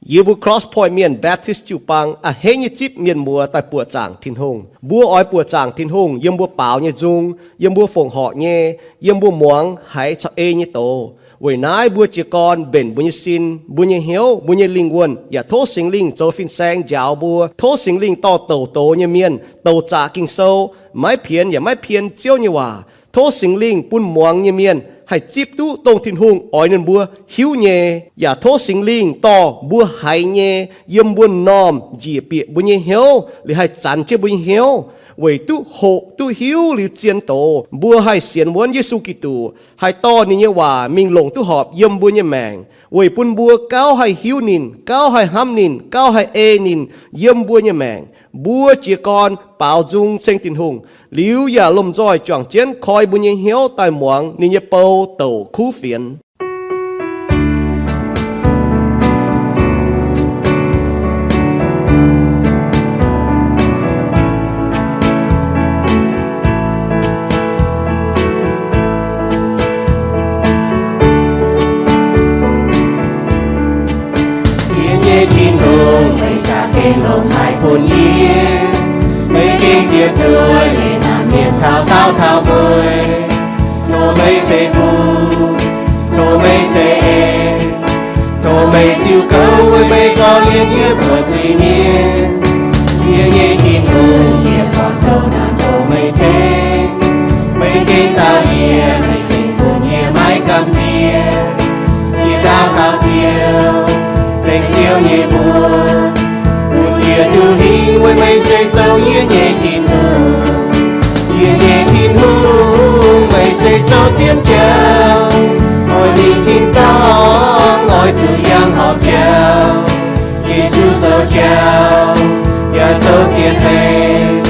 Yie mbuo Cross Point Mienh Baptist jiu-baang a'hneiv nyei zipv mienh muoz daaih buoqc zaangc Tin-Hungh. Mbuo oix buoqc zaangc Tin-Hungh yiem mbuo baaux nyei nzung, yiem mbuo fongc horc nyei, yiem mbuo muangx haiz caux ei nyei doz. Weic naaiv mbuo jiez gorn mbenc mbuo nyei sin, mbuo nyei hnyouv, mbuo nyei lingh wuonh, yaac tov Singx Lingh zoux fin-saeng njaaux mbuo. Tov Singx Lingh dorh douc doz nyei mienh, douc zaqc Ging-Sou, maiv pienx yaac maiv pien Ziouv nyei waac. Tov Singx Lingh bun muangx nyei mienh haih zipv duqv dongh Tin-Hungh oix ninh mbuo hiuv nyei, yaac tov Singx Lingh dorh mbuo haiz nyei yiem mbuo m'normh njiec bieqc mbuo nyei hnyouv, liuz haih zanx jienv mbuo nyei hnyouv, weic duqv hoqc duqv hiuv liuz zien doz, mbuo haih sienx wuonv Yesu Giduc, haih dorh ninh nyei waac mingh longc duqv horpc yiem mbuo nyei maengc, weic bun mbuo gauh haih hiuv ninh, gauh haih hnamv ninh, gauh haih ei ninh yiem mbuo nyei maengc. Mbuo jiez gorn baaux nzung ceng Tin-Hungh, liuz yaac lomh nzoih juangc jienv koi mbuo nyei hnyouv daaih muangx ninh nyei bou douc kuv fienx. Yie nyei Tin-Hungh, meih za'gengh longc haic bun yie. Meih gengh ziepc zuoqv yie naaiv mienh taux daauh taux mueiz. Tov meih ceix fuqv, tov meih ceix en, tov meih ziux goux weic meih gorx-lienh yie buoqc zuiz-mienh. Yie nyei Tin-Hungh, yie gorngv douc naanc tov meih tengx. Meih gengh daauh yie, meih gengh bun yie maiv gamh nziex. Yie daux gaux Ziouv, dengv Ziouv nyei mbuox, bun yie duqv hingh weic meih se zoux yie nyei Tin-Hungh. Yie nyei Tin-Hungh, meih se zoux zien jauv, oix mingh tin-dorngh, oix zuqc yangh horpc jauv. Yesu zoux jauv yaac zoux zien leiz,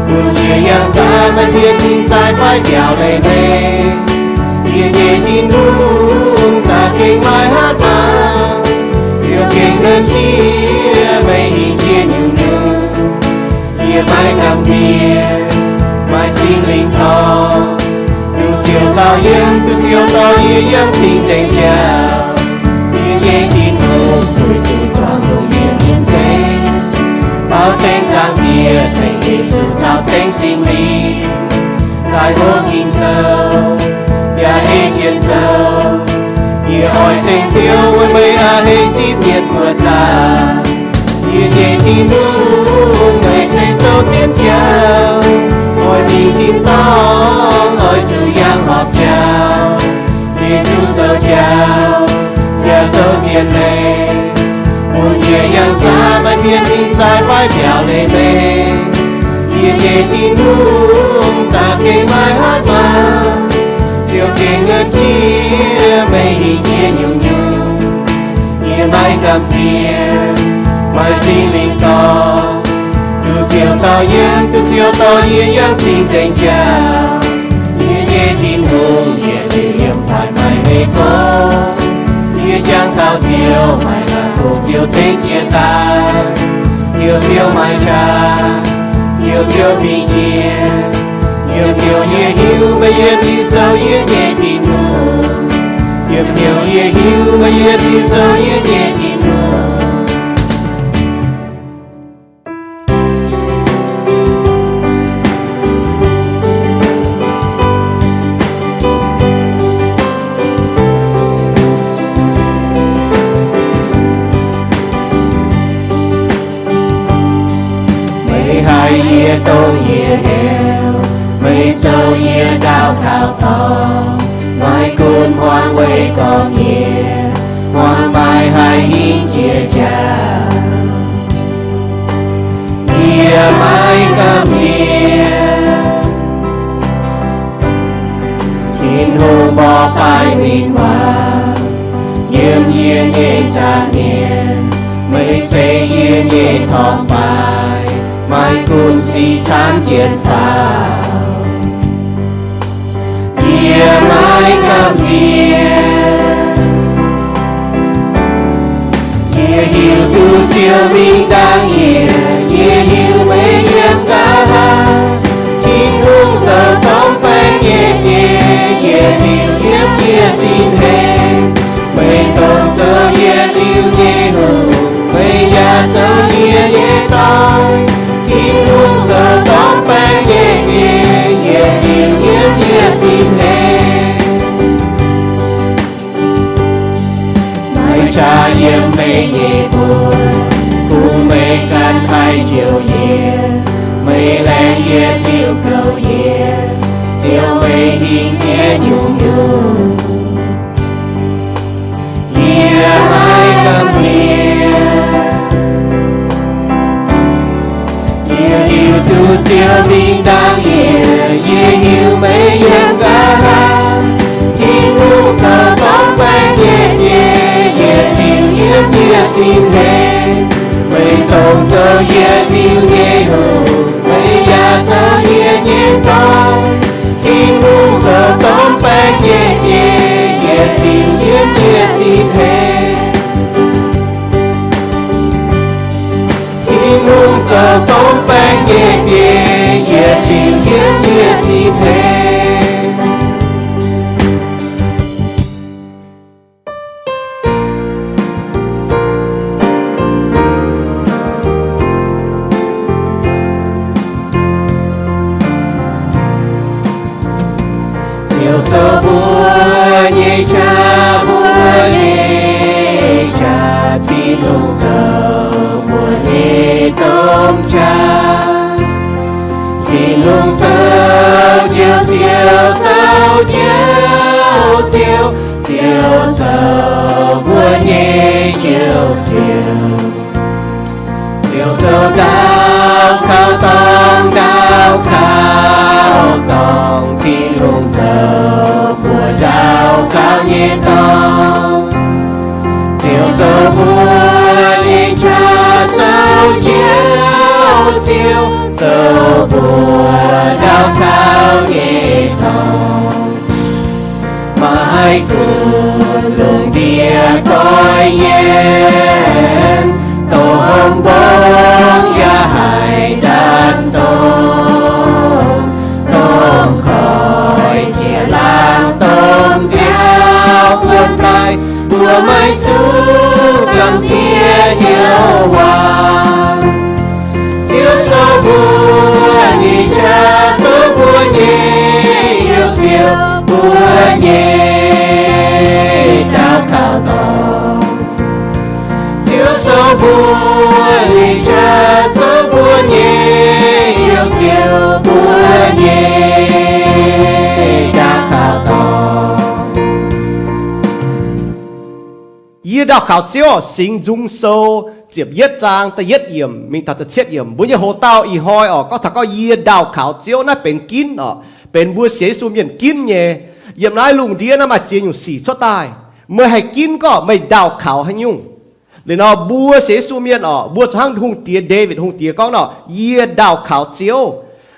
bun yie yangh zaah maaih mienh mingh zaaih fai mbiaauc leiz meih. Yie nyei Tin-Hungh za'gengh maaih hatc maaz, ziouc gengh nernh jiex meih hingh jiex nyungc-nyungc. Yie maiv gamh nziex, maaih Singx Lingh dorh, duqv Ziouv caux yiem, duqv Ziouv dorh yie yangh cing-nzengc jauv. Yie nyei Tin-Hungh, duqv zuangx lungh ndiev mienh nzengc, baaux ceng nzangc-ndiev ceng Yesu caux ceng Singx Lingh, daaih hopv Ging-Sou yaac ei Janx-Sou. Yie oix ceng Ziouv weic meih a'hneiv zipv mienh buoqc zaangc. Yie nyei Tin-Hungh, meih se zoux zien jauv, oix mingh tin-dorngh, oix zuqc yangh horpc jauv. Yesu zoux jauv yaac zoux zien leiz, bun yie yangh zaah maaih mienh mingh zaaih fai mbiaauc leiz meih. Yie nyei Tin-Hungh za'gengh maaih hatc maaz, ziouc gengh nernh jiex meih hingh jiex nyungc-nyungc. Yie maiv gamh nziex, maaih Singx Lingh dorh, duqv Ziouv caux yiem, duqv Ziouv dorh yie yangh cing-nzengc jauv. Yie nyei Tin-Hungh, yie dingc yiem faix-maix meih gorngv. Yie jangx taux Ziouv, maaih la'kuqv Ziouv tengx jiex daaih. Heuc Ziouv maaih qaqv, heuc Ziouv fingx jiex. Yiem hnyouv yie hiuv meih yietc liuz zoux yie nyei Tin-Hungh. Yiem hnyouv yie hiuv meih yietc liuz zoux yie nyei Tin-Hungh. Meih haiz yie dongh yie heuc, meih zoux yie ndaauv taux dorngx. Maiv gunv hmuangx weic gormx yie, hmuangx maaih haih hingh jiex jauv. Yie maiv gamh nziex. Tin-Hungh mborqv baaix win-wangx yiem yie nyei nza'hmien. Meih se yie nyei torngv baaix, maiv gunv sic camv jienv faaux. Yie maiv gamh nziex. Yie hiuv duqv Ziouv mingh dangh yie, yie hiuv meih yiem nqa'haav. Tin-Hungh zoux dongh baengh nyei nyei, yietc liuz yiem yie sin hengx. Meih dongh zoux yietc liuz nyei Hungh, njoux yie, meih laengz yie liuz kouv yie, Ziouv meih hingh jiex nyungc-nyungc. Yie maiv gamh nziex. Yie hiuv duqv Ziouv mingh dangv yie, yie hiuv meih yiem nqa'haav. Tin-Hungh zoux dorngx baengh nyei biei, yietc liuz yiem yie sin heix. Meih dongh zoux yietc liuz nyei hungh, meih yaac zoux yietc nyei dorngx. Tin-Hungh zoux dorngx baengh nyei biei, yietc liuz yiem yie sin heix. Tin-Hungh zoux dorngx baengh nyei biei, yietc liuz yiem yie sin heix. Ziouv zoux mbuo nyei qaqv, mbuo nyei qaqv. Tin-Hungh zoux mbuo nyei domh qaqv. Tin-Hungh zoux Njoux Ziouv, zoux Njoux Ziouv, Ziouv zoux mbuo nyei Njoux Ziouv. Ziouv zoux ndau kaux dorngx, ndau kaux dorngx, Tin-Hungh zoux mbuo ndau kaux nyei dorngx. Ziouv zoux mbuo nyei qaqv, zoux Njoux Ziouv, zoux mbuo ndau kaux nyei dorngx. Maaih kuv lungh ndiev doix yienx, domh mbong yaac haih ndanc domh, domh koiv jiex laangz, domh nziaaux buonv daaih, mbuo maiv zuqc gamh nziex hnyouv waac. Ziouv zoux mbuo nyei qaqv, zoux mbuo nyei Njoux Ziouv, mbuo nyei ndau kaux dorngx. Ziouv zoux mbuo nyei qaqv, zoux mbuo nyei Njoux Ziouv, mbuo nyei ndau kaux dorngx. Yie ndau kaux Ziouv oc. Singx Nzung Sou ziepc yietv zaang da'yietv yiemc mingh taux da'cietv yiemc. Mbuo nyei hoc-dauh ih hnoi oc, gorngv taux gorngv yie ndau kaux Ziouv, naaiv benx ginv oc, benx mbuo sienx Yesu mienh ginv nyei. Yiem naaiv lungh ndiev naaiv maaih ziex nyungc sic cuotv daaih. Meih haih ginv gorngv meih ndau kaux haaix nyungc. Liuz nor mbuo sienx Yesu mienh oc, mbuo zuqc hnangv hungh diex Ndaawitv hungh diex gorngv nor, yie ndau kaux Ziouv.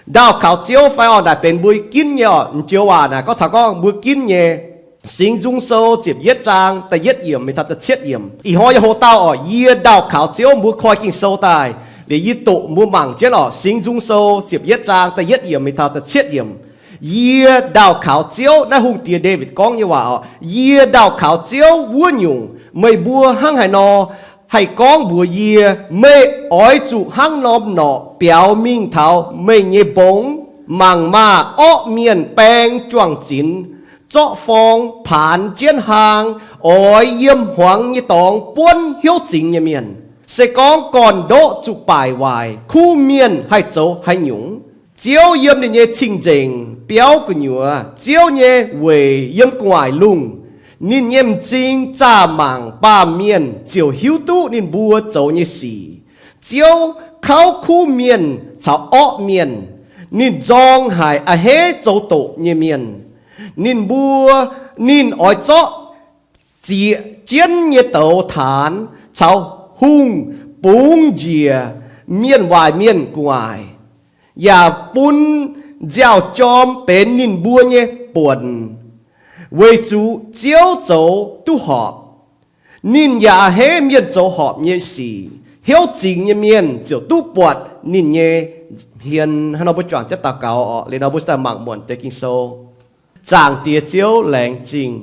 Ndau kaux Ziouv fai oc, naaic benx mbuo ginv nyei oc. M'joux waac naaic gorngv taux gorngv mbuo ginv nyei. Singx Nzung Sou ziepc yietv zaang da'yietv yiemc mingh taux da'cietv yiemc. Ih hnoi nyei hoc-dauh oc, yie ndau kaux Ziouv, mbuo koi Ging-Sou daaih, liuz yie doqc mbuo mangc jienv oc. Singx Nzung Sou ziepc yietv zaang da'yietv yiemc mingh taux da'cietv yiemc. Yie ndau kaux Ziouv, naaiv hungh diex Ndaawitv gorngv nyei waac oc. Yie ndau kaux Ziouv wuov nyungc, meih mbuo hnangv haaix nor haih gorngv mbuox yie, meih oix zuqc hnangv norm norqc biaux mingh taux meih nyei mbong? Mangc maah! Orqv mienh baeng juang-zinx, zorqv forng paanx jienv hlang, oix yiem hmuangx nyei dorngx buonv hnyouv zingx nyei mienh. Se gorngv gorn-ndoqv zuqc baaic waaic, kuv mienh haih zoux haaix nyungc? Ziouv yiem ninh nyei cing-nzengc biauv gu'nyuoz, Ziouv nyei weic yiem gu'nguaaic lungh. Ninh nyei m'zing zaah mangc baamh mienh ziouc hiuv duqv ninh mbuo zoux nyei sic. Ziouv kauv kuv mienh caux orqv mienh. Ninh nzorng haic a'hneiv zoux doqc nyei mienh. Ninh mbuo, ninh oix zorqv zieqc jienv nyei douz taanx caux hungh bungx njiec mienh waaic mienh gu'nguaaic, yaac bun nziaaux-jorm benx ninh mbuo nyei buonc, weic zuqc Ziouv zoux duqv horpc. Ninh yaac a'hneiv mienh zoux horpc nyei sic. Hnyouv zingx nyei mienh ziouc duqv buatc ninh nyei hmien. Hnangv nor mbuo juangc jienv daux gaux oc. Liuz nor mbuo daaih mangc muonc deix Ging-Sou. Zaangc Diex Ziouv, laengz zingh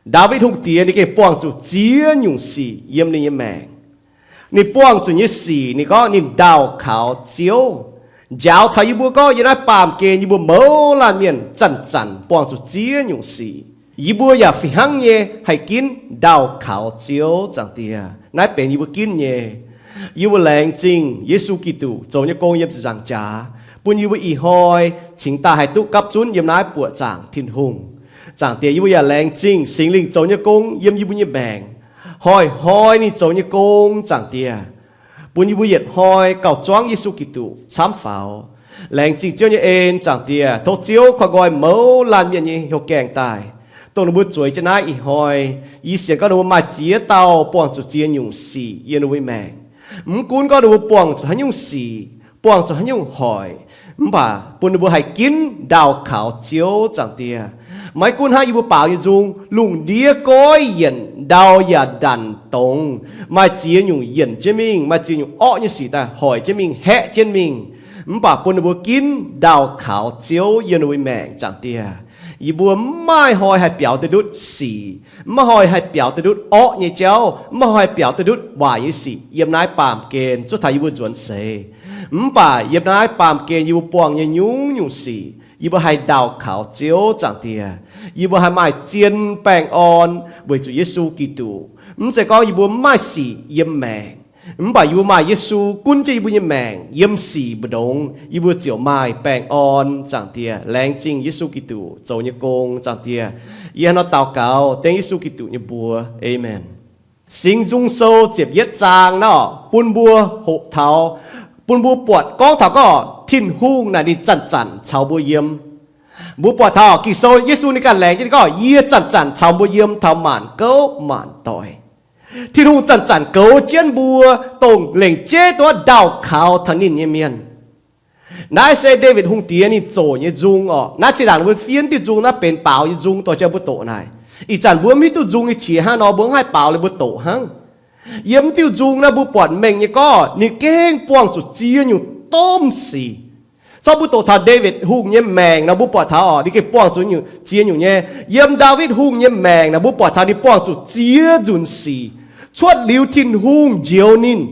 Ndaawitv Hungh Diex ninh gengh buangh zuqc ziex nyungc sic yiem ninh nyei maengc. Ninh buangh zuqc nyei sic, ninh gorngv ninh ndau kaux Ziouv. Njaaux taux yie mbuo gorngv yiem naaiv baamh gen yie mbuo mouz laanh mienh zanc-zanc buangh zuqc ziex nyungc sic. Yie mbuo yaac fih hnangv nyei haih ginv ndau kaux Ziouv. Zaangc Diex, naaiv benx yie mbuo ginv nyei. Yie mbuo laengz zingh Yesu Giduc zoux nyei gong yiem ziepc nzaangc jaax, bun yie mbuo ih hnoi cingx daaih haih duqv gapv zunv yiem naaiv buoqc zaangc Tin-Hungh. Zaangc Diex, yie mbuo yaac laengz zingh Singx Lingh zoux nyei gong yiem yie mbuo nyei maengc. Hnoi-hnoi ninh zoux nyei gong, Zaangc Diex, bun yie mbuo yietc hnoi gauh zuangv Yesu Giduc camv faaux. Laengz zingh Ziouv nyei en, Zaangc Diex. Tov Ziouv koi nqoi mouz laanh mienh nyei hnyouv gaengh daaih, dongh ninh mbuo zueiz jienv naaiv ih hnoi. Yie sienx gorngv ninh mbuo maaih ziex dauh buangh zuqc ziex nyungc sic yiem ninh mbuo nyei maengc. Mv gunv gorngv ninh mbuo buangh zuqc haaix nyungc sic, buangh zuqc haaix nyungc hoic, mv baac bun ninh mbuo haih ginv ndaauh kaux Ziouv, Zaangc Diex. Maiv gunv hnangv yie mbuo baaux nyei nzung, lungh ndiev goiv yienc, ndau yaac ndanc dongz, maaih ziex nyungc yienc jienv mingh, maaih ziex nyungc orqv nyei sic daaih hoic jienv mingh, haeqv jienv mingh, mv baac bun ninh mbuo ginv ndaauh kaux Ziouv yiem ninh mbuo nyei maengc, Zaangc Diex. Yie mbuo maiv maaih hnoi haih biaux duqv ndutv sic, maiv maaih hnoi haih biaux duqv ndutv orqv nyei jauv, maiv maaih hnoi haih biaux duqv ndutv waaic nyei sic yiem naaiv baamh gen, zuov taux yie mbuo nzuonx seix. Mv baac yiem naaiv baamh gen yie mbuo buangh nyei nyungc-nyungc sic, yie mbuo haih ndaauh kaux Ziouv, Zaangc Diex. Yie mbuo haih maaih zien baengh orn weic zuqc Yesu Giduc. Mv zeiz gorngv yie mbuo maiv maaih sic yiem maengc, mv baac yie mbuo maaih Yesu gunv jienv yie mbuo nyei maengc yiem sic mbu'ndongx, yie mbuo ziouc maaih baengh orn, Zaangc Diex. Laengz zingh Yesu Giduc zoux nyei gong, Zaangc Diex. Yie hnangv nor daux gaux dengv Yesu Giduc nyei mbuox. Aamen. Singx Nzung Sou ziepc yietv zaang naaiv bun mbuo hoqc taux, bun mbuo buatc gorngv taux gorngv Tin-Hungh naaic ninh zanc-zanc caux mbuo yiem. Mbuo buatc taux Ging-Sou Yesu ninh ganh laengz jienv ninh gorngv, Yie zanc-zanc caux mbuo yiem taux maanc gouv maanc doic. Tin-Hungh zanc-zanc goux jienv mbuo, dongh lengc jeiv duqv ndaauh kaux taux ninh nyei mienh. Naaiv se Ndaawitv Hungh Diex ninh zoqc nyei nzung orqc. Naaiv zinh ndaangc mbuo fiev diuh nzung naaiv benx baaux nyei nzung dorh jienv mbuo doqc naaic. Ih zanc mbuo mv hiuv duqv nzung nyei qiex hnangv nor, mbuo mv haih baaux liuz mbuo doqc hnangv. Yiem diuh nzung naaiv mbuo buatc mengh nyei gorngv ninh gengh buangh zuqc ziex nyungc domh sic. Corc mbuo doqc taux Ndaawitv Hungh nyei maengc nor, mbuo buatc taux orqc, ninh gengh buangh zuqc ziex nyungc nyei. Yiem Ndaawitv Hungh nyei maengc naaic, mbuo buatc taux ninh buangh zuqc ziex nzunc sic. Cuotv liuz Tin-Hungh njoux ninh,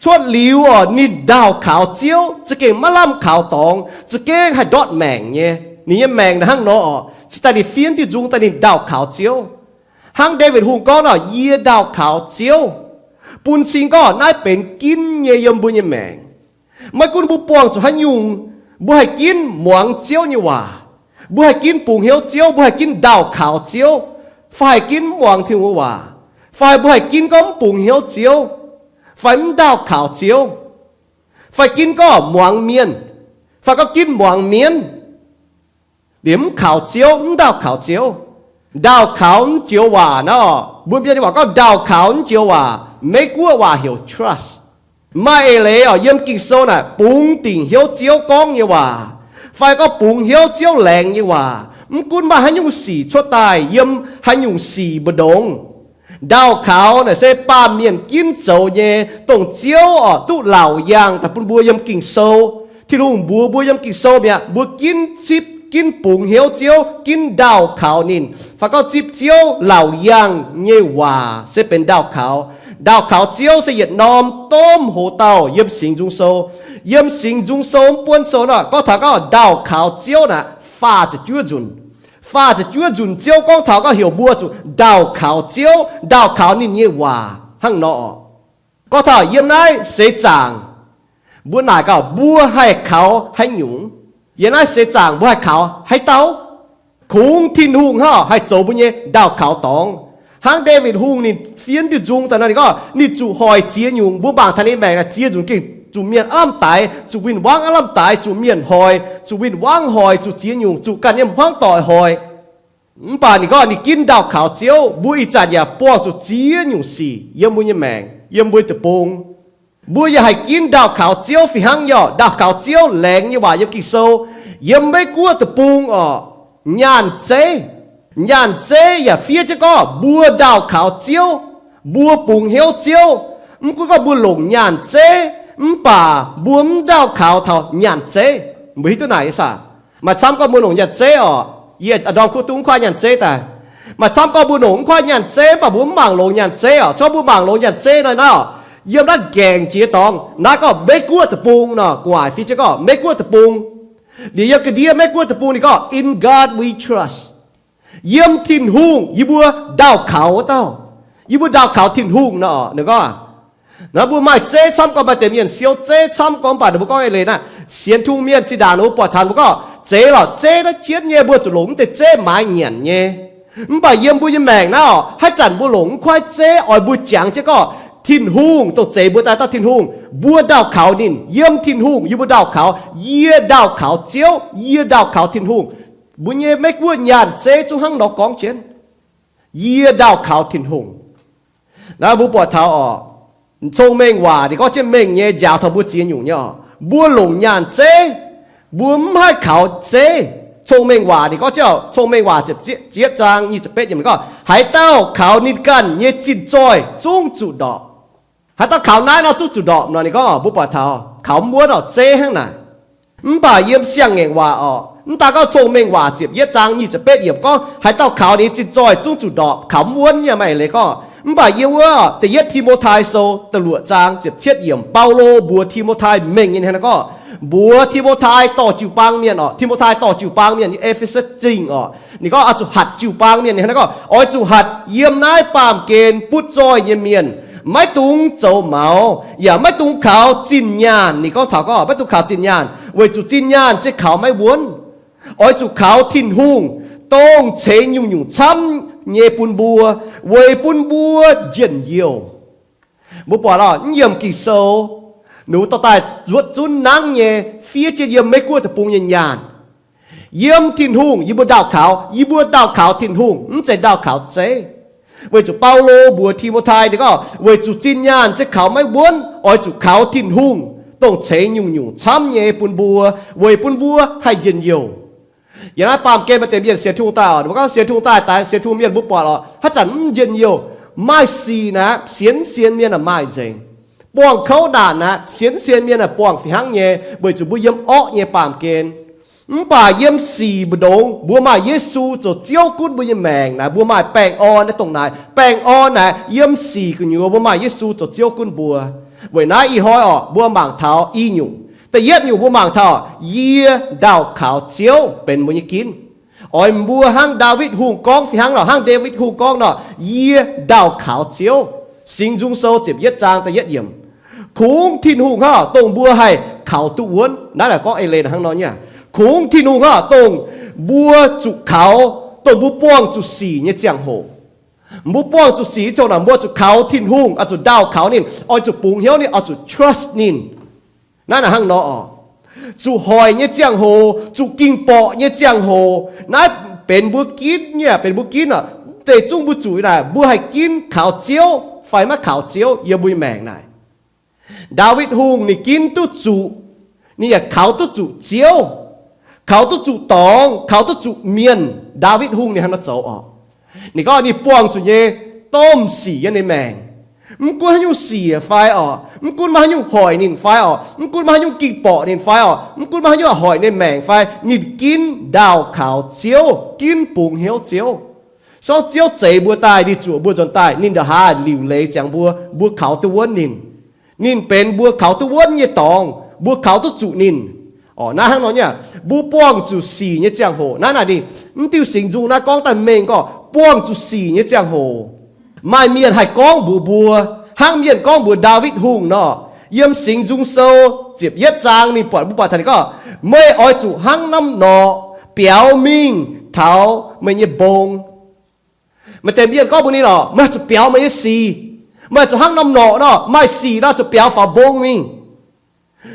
cuotv liuz orqc, ninh ndaauh kaux Ziouv, za'gengh maiv lamh kaux dorngx, za'gengh haih ndortv maengc nyei. Ninh nyei maengc naaic hnangv nor orqc, cingx daaih ninh fiev diuh nzung daaih ninh ndaauh kaux Ziouv. Hnangv Ndaawitv Hungh gorngv nor, Yie ndaauh kaux Ziouv, bun cing gorngv naaiv benx ginv nyei yiem mbuo nyei maengc. Maiv gunv mbuo buangh zuqc haaix nyungc, mbuo haih ginv muangx Ziouv nyei waac. Mbuo haih ginv bungx hnyouv Ziouv, mbuo haih ginv ndaauh kaux Ziouv, fai haih ginv mv muangx Tin-Hungh waac, fai mbuo haih ginv gorngv mv bungx hnyouv Ziouv, fai mv ndaauh kaux Ziouv, fai ginv gorngv muangx mienh, fai gorngv ginv muangx mienv, liemh mv kaux Ziouv, mv ndaauh kaux Ziouv. Ndaauh kaux mv joux waac nor, mbuo mienh nyei waac gorngv ndaauh kaux mv joux waac, Meiv-Guoqv waac heuc trust. Maaih eix leiz orqc, yiem Ging-Sou naaic bungx dingc hnyouv Ziouv gorngv nyei waac, fai gorngv bungx hnyouv Ziouv laengz nyei waac. Mv gunv maaih haaix nyungc sic cuotv daaih, yiem haaix nyungc sic mbu'ndongx, ndaauh kaux naaic se baamh mienh ginv zoux nyei, dongh Ziouv orqc duqv laauc yaangh daaih bun mbuo yiem Ging-Sou. Tin-Hungh mbuox mbuo yiem Ging-Sou mi'aqv, mbuo ginv zipv, ginv bungx hnyouv Ziouv, ginv ndaauh kaux ninh, fai gorngv zipv Ziouv laauc yaangh nyei waac se benx ndaauh kaux. Ndaauh kaux Ziouv se yietc norm domh hoz dauh yiem Singx Nzung Sou. Yiem Singx Nzung Sou mv buonv sou nor, gorngv taux gorngv ndaauh kaux Ziouv naaic faah ziepc juov nzunc. Faah ziepc juov nzunc Ziouv gorngv taux gorngv heuc mbuo zuqc ndaauh kaux Ziouv, ndaauh kaux ninh nyei waac hnangv nor orqc. Gorngv taux yiem naaiv seix zaangc, mbuo naaic gaax mbuo haih kaux haaix nyungc? Yiem naaiv seix zaangc mbuo haih kaux haaix dauh? Kungx Tin-Hungh hnangv haih zoux mbuo nyei ndaauh kaux dorngx. Hnangv Ndaawitv Hungh ninh fiev diuh nzung daaih nor, ninh gorngv ninh zuqc hoic ziex nyungc. Mbuo mangc taux ninh maengc naaic ziex nzunc gengh zuqc mienh aav lamh daix, zuqc win-wangv aav lamh daix, zuqc mienh hoic, zuqc win-wangv hoic, zuqc ziex nyungc, zuqc ganh nyei hmuangv doic hoic. Mv baac ninh gorngv ninh ginv ndaauh kaux Ziouv. Mbuo ih zanc yaac buangh zuqc ziex nyungc sic yiem mbuo nyei maengc, yiem mbuo deic-bung. Mbuo yaac haih ginv ndaauh kaux Ziouv fih hnangv nyei orqc. Ndaauh kaux Ziouv laengz nyei waac yiem Ging-Sou, yiem Meiv-Guoqv deic-bung orqc, nyaanh zeiv. Nyaanh zeiv yaac fiev jienv gorngv mbuo ndaauh kaux Ziouv, mbuo bungx hnyouv Ziouv. Mv gunv gorngv mbuo longc nyaanh zeiv, mv baac mbuo mv ndaauh kaux taux nyaanh zeiv. Mbuo hiuv duqv naaic nyei saah? Maaih camv gorngv mbuo longc nyaanh zeiv orqc. Yie a'ndorm kuv duqv mv kuaaiv nyaanh zeiv daaih. Maaih camv gorngv mbuo longc mv kuaaiv nyaanh zeiv, mv baac mbuo mv mangc longx nyaanh zeiv orqc. Corc mbuo mangc longx nyaanh zeiv nor, naaiv orqc, yiem naaiv gaengh jiex dorngx naaiv gorngv Meiv-Guoqv deic-bung nor, gu'nguaaic fiev jienv gorngv Meiv-Guoqv deic-bung. Liuz yiem ga'ndiev Meiv-Guoqv deic-bung ninh gorngv, In God we trust. Yiem Tin-Hungh yie mbuo ndaauh kaux wuov dauh. Yie mbuo ndaauh kaux Tin-Hungh nor, ninh gorngv, Naaiv mbuo maaih zeiv camv gorngv, maaih deix mienh siou zeiv camv gorngv, mv baac ninh mbuo gorngv eix leiz naaiv, sienx Tin-Hungh mienh zinh ndaangc ninh mbuo buatc taux mbuo gorngv zeiv lorqc, zeiv naaiv jienv nyei, mbuo zuqc longc mv deix zeiv maaiz nyanc nyei. Mv baac yiem mbuo nyei maengc naaiv oc, haaix zanc mbuo longc mv kuaaiv zeiv oix mbuo jangx jienv gorngv Tin-Hungh dongh zeix mbuo daaih dauh Tin-Hungh, mbuo ndaauh kaux ninh, yiem Tin-Hungh yie mbuo ndaauh kaux, yie ndaauh kaux Ziouv, yie ndaauh kaux Tin-Hungh. Mbuo nyei Meiv Guoqv nyaanh zeiv zungv hnangv nor gorngv jienv, yie ndaauh kaux Tin-Hungh. Naaiv mbuo buatc taux oc, cong-mengh waac ninh gorngv jienv mengh nyei njaaux taux mbuo ziex nyungc nyei oc. Mbuo longc nyaanh zeiv, mbuo mv haih kaux zeiv. Cong-mengh waac ninh gorngv jienv, Cong-mengh Waac ziepc, ziepc yietv zaang nyic ziepc betv yiemc ninh gorngv, haaix dauh kaux ninh ganh nyei zinh zoih zungv zuqc ndorpc. Haaix dauh kaux naaiv nor zungv zuqc ndorpc nor, ninh gorngv mbuo buatc taux kaux mv wuonv oc, zeiv hnangv naaic. Mv baac yiem Siang-Ngaengc Waac oc, mv daan gorngv Cong-Mengh Waac ziepc yietv zaang nyic ziepc betv yiemc gorngv, haaix dauh kaux ninh nyei zinh zoih zungv zuqc ndorpc, kaux mv wuonv nyei, maaih eix leiz gorngv. Mv baac yiem wuov Da'yietv Ti^mo^tai Sou da'luoqc zaang ziepc cietv yiemc, Baulo mbuox Ti^mo^tai mengh nyei hnangv naaiv gorngv, mbuox Ti^mo^tai dorh jiu-baang mienh oc, Ti^mo^tai dorh jiu-baang mienh nyei E^fe^so Zingh oc, ninh gorngv oix zuqc hatc jiu-baang mienh nyei hnangv naaiv gorngv, oix zuqc hatc yiem naaiv baamh gen butv zoih nyei mienh, maiv dungx zoux maux yaac maiv dungx kaux zinh nyaanh. Ninh gorngv taux gorngv maiv dungx kaux zinh nyaanh weic zuqc zinh nyaanh se kaux maiv wuonv. Oix zuqc kaux Tin-Hungh, dongh ceix nyungc-nyungc camv nyei bun mbuo, weic bun mbuo njien-youh. Mbuo buatc oc, mv yiem Ging-Sou, ninh mbuo dorh daaih nzuotv zunv nangv nyei fiev jienv yiem Meiv Guoqv deic-bung nyei nyaanh. Yiem Tin-Hungh yie mbuo ndaauh kaux, yie mbuo ndaauh kaux Tin-Hungh, mv zeiz ndaauh kaux zeiv. Weic zuqc Baulo mbuox Ti^mo^tai ninh gorngv, weic zuqc zinh nyaanh se kaux maiv wuonv, oix zuqc kaux Tin-Hungh, dongh ceix nyungc-nyungc camv nyei bun mbuo, weic bun mbuo haih njien-youh. Yiem naaiv baamh gen maaih deix mienh sienx Tin-Hungh daaih oc, mbuo gorngv sienx Tin-Hungh daaih, daaih sienx Tin-Hungh mienh mbuo buatc oc, haaix zanc mv njien-youh, maaih sic naaic sienx sienx mienh aah, maaih nzengc. Buangh kouv naanc naaic sienx sienx mienh aah, buangh fih hnangv nyei, weic zuqc mbuo yiem orqv nyei baamh gen. Mv baac yiem sic mbu'ndongx mbuo maaih Yesu zoux Ziouv gunv mbuo nyei maengc naaic, mbuo maaih baengh orn naaiv dongh naaic. Baengh orn naaic yiem sic gu'nyuoz mbuo maaih Yesu zoux Ziouv gunv mbuo. Weic naaiv ih hnoi oc, mbuo mangc taux i nyungc. Da'yietv nyungc mbuo mangc taux, yie ndaauh kaux Ziouv benx mbuo nyei ginv. Oix mbuo hnangv Ndaawitv Hungh gorngv fih hnangv nor, hnangv Ndaawitv Hungh gorngv nor, yie ndaauh kaux Ziouv. Singx Nzung Sou ziepc yietv zaang da'yietv yiemc. Kungx Tin-Hungh hnangv dongh mbuo haih kaux duqv wuonv. Naaiv naaic gorngv eix leiz hnangv nor nyei. Kungx Tin-Hungh hnangv dongh mbuo zuqc kaux, dongh mbuo buangh zuqc sic nyei ziangh hoc. Mbuo buangh zuqc sic nyei ziangh hoc naaic, mbuo zuqc kaux Tin-Hungh, oix zuqc ndaauh kaux ninh, oix zuqc bungx hnyouv ninh, oix zuqc trust ninh. Naaiv naaic hnangv nor oc. Zuqc hoic nyei ziangh hoc, zuqc ging-borqc nyei ziangh hoc, naaiv benx mbuo ginv nyei, benx mbuo ginv oc. Mv zeiz zungv mbuo zuqc naaic, mbuo haih ginv kaux Ziouv fai maiv kaux Ziouv yiem mbuo nyei maengc naaic. Ndaawitv Hungh ninh ginv duqv zuqc, ninh yaac kaux duqv zuqc Ziouv, kaux duqv zuqc dorngx, kaux duqv zuqc mienh. Ndaawitv Hungh ninh hnangv nor zoux oc. Ninh gorngv ninh buangh zuqc nyei domh sic yiem ninh maengc. Mv gunv haaix nyungc sic fai oc, mv gunv maiv haaix nyungc hoic ninh fai oc, mv gunv maiv haaix nyungc ging-borqc ninh fai oc, mv gunv maiv haaix nyungc hoic ninh maengc fai, ninh ginv ndaauh kaux Ziouv, ginv bungx hnyouv Ziouv. Sorng Ziouv zeix mbuo daaih, ninh zuoqc mbuo nzuonx daaih, ninh nda'haav liuc leiz ziangx mbuo, mbuo kaux duqv wuonv ninh. Ninh benx mbuo kaux duqv wuonv nyei dorngx, mbuo kaux duqv zuqc ninh. Orqc, naaiv hnangv nor nyei, mbuo buangh zuqc sic nyei ziangh hoc naaiv naaic ninh, mv diuh singx nzung naaiv gorngv daaih mengh gorngv buangh zuqc sic nyei ziangh hoc. Maaih mienh haih gorngv mbuox mbuo, hnangv mienh gorngv mbuox Ndaawitv Hungh nor, yiem Singx Nzung Sou ziepc yietv zaang ninh buatc, mbuo buatc taux ninh gorngv, meih oix zuqc hnangv norm norqc biaux mingh taux meih nyei mbong. Maaih deix mienh gorngv mbuox ninh oc, meih zuqc biaux meih nyei sic. Meih zuqc hnangv norm norqc nor, maaih sic nor zuqc biaux faaux mbong mingh.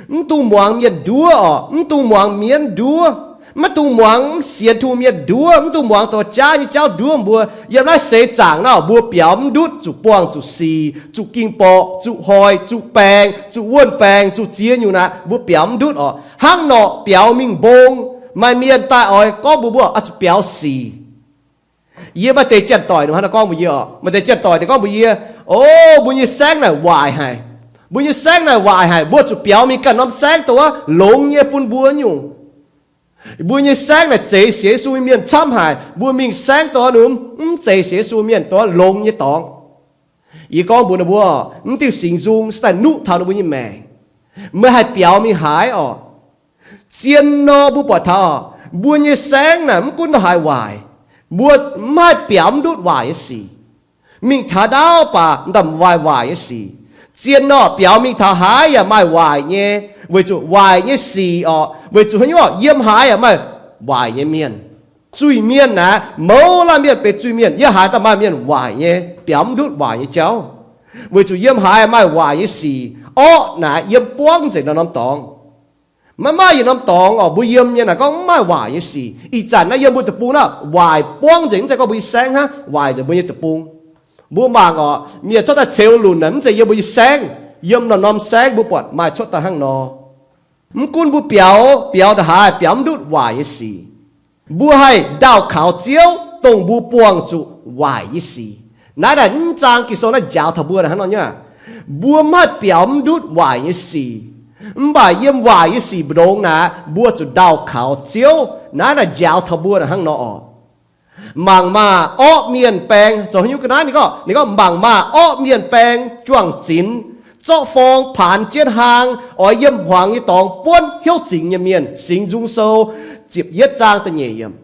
Mv dungx muangx mienh nduov oc, mv dungx muangx mienv nduov, maiv dungx muangx mv sienx Tin-Hungh mienh nduov, mv dungx muangx douz jaav nyei jauv nduov mbuo. Yiem naaiv seix zaangc nor, mbuo biaux mv ndutv, zuqc buangh zuqc sic, zuqc ging-borqc, zuqc hoic, zuqc baengc, zuqc wuonh baengc, zuqc ziex nyungc naaic, mbuo biaux mv ndutv oc. Hnangv norqc biaux mingh mbong. Maaih mienh daaih oix gorngv mbuox mbuo, oix zuqc biaux sic. Yie maaih deix janx-doic ninh hnangv naaiv gorngv mbuox yie oc. Maaih deix janx-doic ninh gorngv mbuox yie, o, mbuo nyei saengv naaic waaic haic. Mbuo nyei saengv naaic waaic haic. Mbuo zuqc biaux mingh ganh norm saengv dongh wuov longx nyei bun mbuo nyungc. Mbuo nyei saengv naaic zeix sienx Yesu nyei mienh camv haic. Mbuo mingh saengv dongh wuov nor mv zeix sienx Yesu mienh dongh wuov longx nyei dorngx. Yie gorngv mbuox ninh mbuo, mv diuh singx nzung se daaih nuqv taux ninh mbuo nyei maengc. Meih haih biaux mingh haaix oc? Zien nor mbuo buatc taux, mbuo nyei saengv naaic mv gunv ndongc haaix waaic, mbuo mv haih biaux mv ndutv waaic nyei sic. Mingh taux ndaauv baac ndamv waaic waaic nyei sic. Zien nor, biaux mingh taux haaix yaac maaih waaic nyei, weic zuqc waaic nyei sic orqc. Weic zuqc haaix nyungc orqc? Yiem haaix yaac maaih waaic nyei mienh. Zuiz-mienh naaic, mouz laanh mienh benx zuiz-mienh, yiem haaix dauh maaih mienh waaic nyei, biaux mv ndutv waaic nyei jauv. Weic zuqc yiem haaix maaih waaic nyei sic. Orqv naaic yiem buangv nzengc norm-norm dorngx. Maiv maaih yietc norm dorngx orqc, mbuo yiem nyei naaic gorngv mv maaih waaic nyei sic. Ih zanc naaiv yiem mbuo deic-bung naaiv, waaic buangv nzengc, mv zeiz gorngv mbuo nyei saengv hnangv, waaic nzengc mbuo nyei deic-bung. Mbuo mangc orqc, mienh cuotv daaih ceux lunc naaic, mv zeiz yiem mbuo nyei saengv. Yiem norm-norm saengv mbuo buatc maaih cuotv daaih hnangv nor. Mv gunv mbuo biaux, biaux ndongc haaix, biaux mv ndutv waaic nyei sic. Mbuo haih ndaauh kaux Ziouv, dongh mbuo buangh zuqc waaic nyei sic. Naaiv naaic mv zaang Ging-Sou naaiv njaaux taux mbuo naaic hnangv nor nyei aqv. Mbuo mv haih biaux mv ndutv waaic nyei sic. Mv baac yiem waaic nyei sic mbu'ndongx naaic, mbuo zuqc ndaauh kaux Ziouv. Naaiv naaic njaaux taux mbuo naaic hnangv nor orqc. Mangc maah! Orqv mienh baeng, zoux haaix nyungc ga'naaiv ninh gorngv, ninh gorngv, mangc maah! Orqv mienh baeng juang zinx, zorqv forng paanx jienv hlang, oix yiem hmuangx nyei dorngx buonv hnyouv zingx nyei mienh. Singx Nzung Sou ziepc yietv zaang da'nyeic yiemc.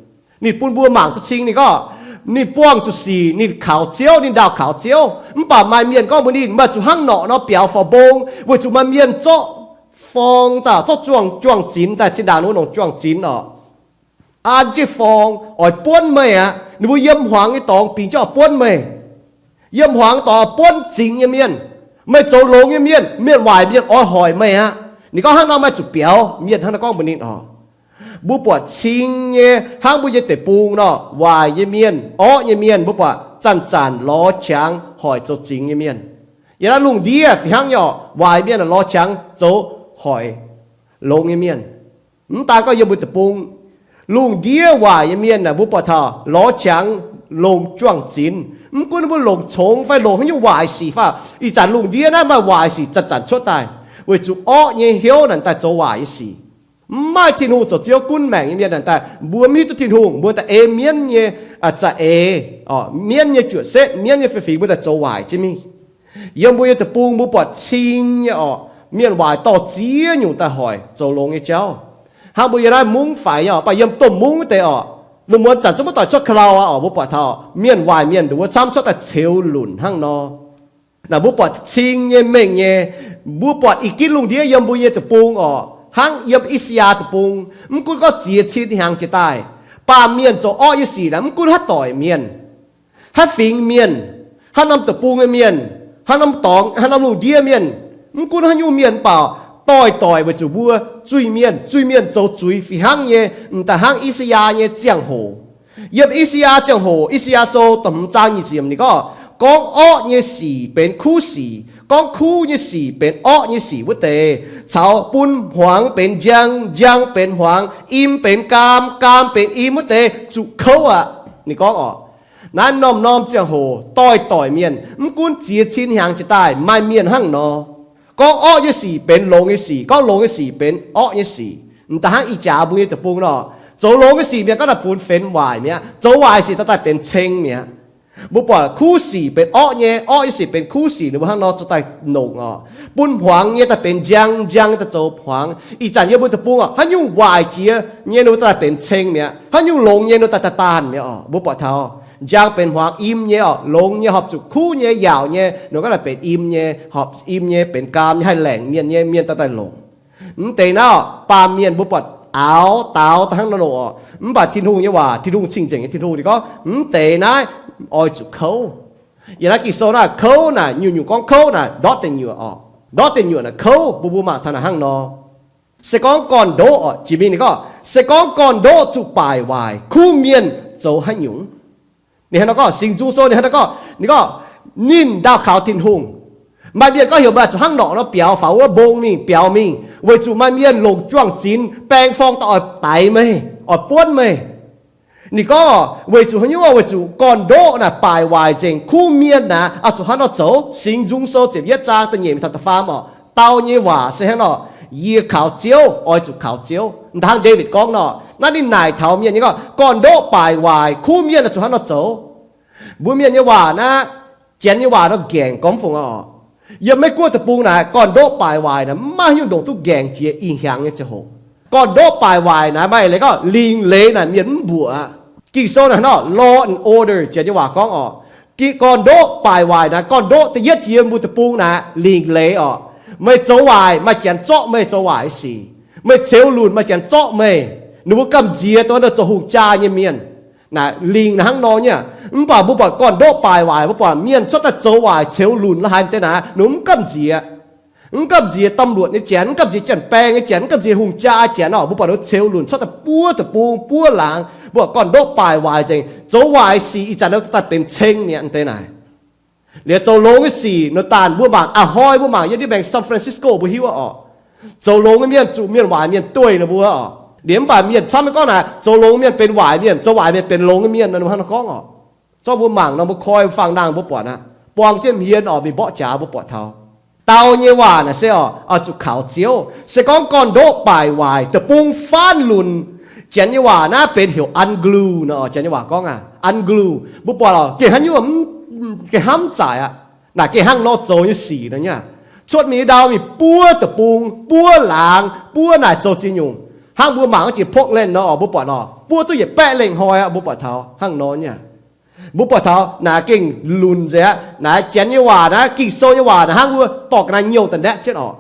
Ninh bun mbuo mangc duqv cing, ninh gorngv, ninh buangh zuqc sic, ninh kaux Ziouv, ninh ndaauh kaux Ziouv. Mv baac maaih mienh gorngv mbuox ninh, meih zuqc hnangv norqc nor biaux faaux mbong, weic zuqc maaih mienh zorqv forng daaih, zorqv juang, juang zinx daaih, zinh ndaangc wuov nongc juang zinx orqc, an jienv forng oix buonv meih aqv. Ninh mbuo yiem hmuangx nyei dorngx bingx jienv oix buonv meih. Yiem hmuangx dorngx buonv zingx nyei mienh. Meih zoux longx nyei mienh, mienh waaic mienh oix hoic meih aqv. Ninh gorngv hnangv nor meih zuqc biaux. Mienh hnangv naaiv gorngv mbuox ninh orqc. Mbuo buatc cing nyei hnangv mbuo nyei deic-bung nor, waaic nyei mienh, orqv nyei mienh, mbuo buatc zanc-zanc lorz qangx hoic zoux zingx nyei mienh. Yiem naaiv lungh ndiev fih hnangv nyei orqc, waaic mienh lorz qangx zoux hoic longx nyei mienh. Mv daan gorngv yiem mbuo deic-bung, lungh ndiev waaic nyei mienh naaic, mbuo buatc taux lorz qangx longc juang-zinx. Mv gunv mbuo longc congx fai longc haaix nyungc waaic sic fai, ih zanc lungh ndiev naaiv maaih waaic sic zanc-zanc cuotv daaih, weic zuqc orqv nyei hnyouv naaic daaih zoux waaic nyei sic. Mv maaih Tin-Hungh zoux Ziouv gunv maengc nyei mienh naaic daaih, mbuo mv hiuv duqv Tin-Hungh, mbuo daaih ei mienv nyei za'eix, mienv nyei juoqc setv, mienv nyei fei-fingx, mbuo daaih zoux waaic jienv mingh. Yiem mbuo nyei deic-bung mbuo buatc cing nyei orqc, mienh waaic dorh ziex nyungc daaih hoic zoux longx nyei jauv. Hnangv mbuo yiem naaiv mungv faix nyei orqc, baac yiem domh mungv wuov deix orqc, lungh muonz zanc zungv maiv doic cuotv ka'lau aqv orqc. Mbuo buatc taux mienh nduov camv cuotv daaih ceux lunc hnangv nor. Naaic mbuo buatc cing nyei mengh nyei, mbuo buatc ih ginv lungh ndiev yiem mbuo nyei deic-bung orqc, hnangv yiem I^saa^yaa deic-bung, mv gunv gorngv ziex cin hnyangx jiex daaih, baamh mienh zoux orqv nyei sic naaic mv gunv haaix doic mienh, haaix fingx mienh, haaix norm deic-bung nyei mienh, haaix norm dorngx, haaix norm lungh ndiev mienh, mv gunv haaix nyungc mienh mv baac doic-doic weic zuqc mbuo zuiz-mienh, zuiz-mienh zoux zuiz fih hnangv nyei, m'daaih hnangv I^saa^yaa nyei ziangh hoc. Yiem I^saa^yaa ziangh hoc, I^saa^yaa Sou da'hmz zaang nyic ziepc yiemc ninh gorngv, gorngv orqv nyei sic benx kuv sic, gorngv kuv nyei sic benx orqv nyei sic wuov deix, caux bun hmuangx benx njang, njang benx hmuangx, im benx gaam, gaam benx im wuov deix zuqc kouv aqv. Ninh gorngv orqc, naaiv norm-norm ziangh hoc doic-doic mienh, mv gunv ziex cin hnyangx jiex daaih maaih mienh hnangv nor. Gorngv orqv nyei sic benx longx nyei sic, gorngv longx nyei sic benx orqv nyei sic. M'daaih hnangv ih jaax mbuo nyei deic-bung nor, zoux longx nyei sic mienh gorngv naaic bun fenx waaic mi'aqv, zoux waaic sic daaih daaih benx ceng mi'aqv. Mbuo buatc kuv sic benx orqv nyei, orqv nyei sic benx kuv sic, ninh mbuo hnangv nor zoux daaih longc orqc. Bun hmuangx nyei daaih benx njang, njang daaih zoux hmuangx. Ih zanc yiem mbuo deic-bung orqc, haaix nyungc waaic jiex nyei ninh mbuo daaih benx ceng mi'aqv, haaix nyungc longx nyei ninh mbuo daaih daaih daanh mi'aqv orqc. Mbuo buatc taux njang benx hmuangx, im nyei orqc, longx nyei horpc zuqc kuv nyei, yaauc nyei ninh gorngv daaih benx im nyei, horpc im nyei benx gaam nyei, haih laengc mienh nyei, mienh daaih daaih longc. Mv deix naaiv orqc, baamh mienh mbuo buatc aaux daaux daaih hnangv nor longc orqc. Mv baac Tin-Hungh nyei waac, Tin-Hungh cing-nzengc nyei Tin-Hungh ninh gorngv, mv deix naaiv oix zuqc kouv. Yiem naaiv Ging-Sou naaiv kouv naaic, nyungc-nyungc gorngv kouv naaic ndortv deic nyuoqc orqc. Ndortv deic nyuoqc naaic kouv, mbuo mbuo mangc taux naaic hnangv nor. Se gorngv gorn-ndoqv orqc, jiex mingh ninh gorngv, se gorngv gorn-ndoqv zuqc baaic waaic, kuv mienh zoux haaix nyungc? Ninh hnangv nor gorngv, Singx Nzung Sou ninh hnangv nor gorngv, ninh gorngv, ninh ndaauh kaux Tin-Hungh. Maaih mienh gorngv heuc meih zuqc hnangv norqc nor biaux faaux wuov mbong mingh biaux mingh, weic zuqc maaih mienh longc juang-zinx baeng forng daaih oix daix meih, oix buonv meih. Ninh gorngv, weic zuqc haaix nyungc? Weic zuqc gorn-ndoqv naaic baaic waaic nzengc, kuv mienh naaic oix zuqc hnangv nor zoux. Singx Nzung Sou ziepc yietv zaang da'nyeic mingh taux da'faam orqc, dau nyei waac se hnangv nor, yie kaux Ziouv, oix zuqc kaux Ziouv. Hnangv Ndaawitv gorngv nor, naaiv ninh naaic taux mienh nyei gorngv, gorn-ndoqv baaic waaic, kuv mienh oix zuqc hnangv nor zoux. Mbuo mienh nyei waac naaiv, Janx nyei waac nor nqaengc gormx fungc orqc. Yiem Meiv-Guoqv deic-bung naaic, gorn-ndoqv baaic waaic naaic maiv maaih haaix nyungc ndongc duqv nqaengc jiex ih hnyangx nyei ziangh hoc. Gorn-ndoqv baaic waaic naaic maaih leiz gorngv lingc leiz naaic mienh mv mbuoqc aqv. Ging-Sou naaic hnangv nor, law and order, Janx nyei waac gorngv orqc, Gorn-ndoqv baaic waaic naaic, gorn-ndoqv da'yietv jiex yiem mbuo deic-bung naaic lingc leiz orqc. Meih zoux waaic, maaih janx zorqv meih zoux waaic sic. Meih ceux lunc, maaih janx zorqv meih. Ninh mbuo gamh nziex dongh naaiv zoux hungh jaa nyei mienh. Naaic lingc naaic hnangv nor nyei aqv. Mv baac mbuo buatc gorn-ndoqv baaic waaic, mbuo buatc mienh cuotv daaih zoux waaic, ceux lunc la'haaix deix naaic, ninh mbuo mv gamh nziex. Mv gamh nziex ตำรวจ nyei janx, mv gamh nziex janx-baeng nyei janx, mv gamh nziex hungh jaa janx orqc. Mbuo buatc ninh mbuo ceux lunc cuotv daaih buov deic-bung, buov laangz, mbuo buatc gorn-ndoqv baaic waaic nzengc, zoux waaic sic ih zanc ninh mbuo daaih benx ceng mi'aqv deix naaic. Liuz zoux longx nyei sic nor, daanh mbuo mangc, a'hnoi mbuo mangc yiem ndiev maengx San Francisco mbuo hiuv orqc. Zoux longx nyei mienh zuqc mienh waaic mienh dueiv ninh mbuo orqc. Liuz mv baac mienh camv nyei gorngv naaic, zoux longx mienh benx waaic mienh, zoux waaic mienh benx longx nyei mienh, ninh mbuo hnangv nor gorngv orqc. Zorqv mbuo mangc nor, mbuo koi faang nangh mbuo buatc aqv. Buang jienv hmien orqc, mingh mborqv jaax mbuo buatc taux. Dau nyei waac naaic se orqc, oix zuqc kaux Ziouv. Se gorngv gorn-ndoqv baaic waaic, deic-bung faanv lunc, Janx nyei waac naaiv benx heuc unclean nor, Janx nyei waac gorngv aqv, unclean. Mbuo buatc orqc, gengh haaix nyungc, gengh hnamv zaaic aqv. Naaic gengh hnangv nor zoux nyei sic nor nyei aqv. Cuotv mingh ndau mingh buov deic-bung, buov laangz, buov naaic zoux ziex nyungc. Hnangv mbuo mangc wuov jiex Portland nor orqc, mbuo buatc orqc, buov duqv yietc baeqv lengh hnoi aqv, mbuo buatc taux hnangv nor nyei aqv. Mbuo buatc taux naaic gengh lunc nzengc aqv. Naaiv Janx nyei waac naaiv, Ging-Sou nyei waac naaiv hnangv wuov dorh ga'naaiv nyouh da'naetv jienv orqc.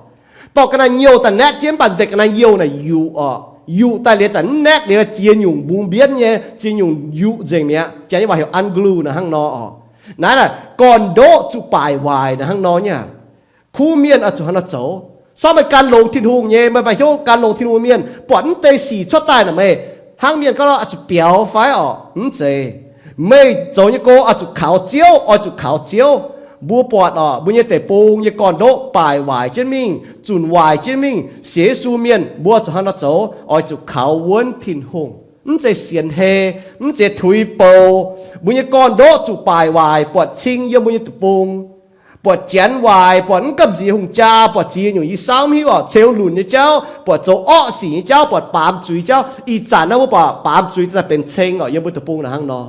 Dorh ga'naaiv nyouh da'naetv jienv, mv baac deix ga'naaiv youh naaic yuqc orqc. Yuqc daaih liuz zanc mv naetv liuz ziex nyungc mbungx mbienv nyei, ziex nyungc yuqc nzengc mi'aqv. Janx nyei waac heuc unclean nor hnangv nor orqc. Naaiv naaic gorn-ndoqv zuqc baaic waaic naaic hnangv nor nyei aqv. Kuv mienh oix zuqc hnangv nor zoux. Sortv meih gan longx Tin-Hungh nyei, meih maaih hnyouv gan longx Tin-Hungh mienh, buatc mv deix sic cuotv daaih naaic meih hnangv mienh gorngv nor oix zuqc biaux fai orqc? Mv zeiz. Meih zoux nyei gong oix zuqc kaux Ziouv, oix zuqc kaux Ziouv. Mbuo buatc orqc, mbuo nyei deic-bung nyei gorn-ndoqv baaic waaic jienv mingh, zunc waaic jienv mingh, sienx Yesu mienh mbuo zuqc hnangv nor zoux, oix zuqc kaux wuonv Tin-Hungh. Mv zeiz sienx hei, mv zeiz tuix bou. Mbuo nyei gorn-ndoqv zuqc baaic waaic, buatc cing yiem mbuo nyei deic-bung. Buatc janx waaic, buatc mv gamh nziex hungh jaa, buatc ziex nyungc yie saauv mv hiuv orqc, ceux lunc nyei jauv, buatc zoux orqv sic nyei jauv, buatc baamz zuiz jauv. Ih zanc naaiv mbuo buatc baamz zuiz daaih benx ceng orqc, yiem mbuo deic-bung naaic hnangv nor.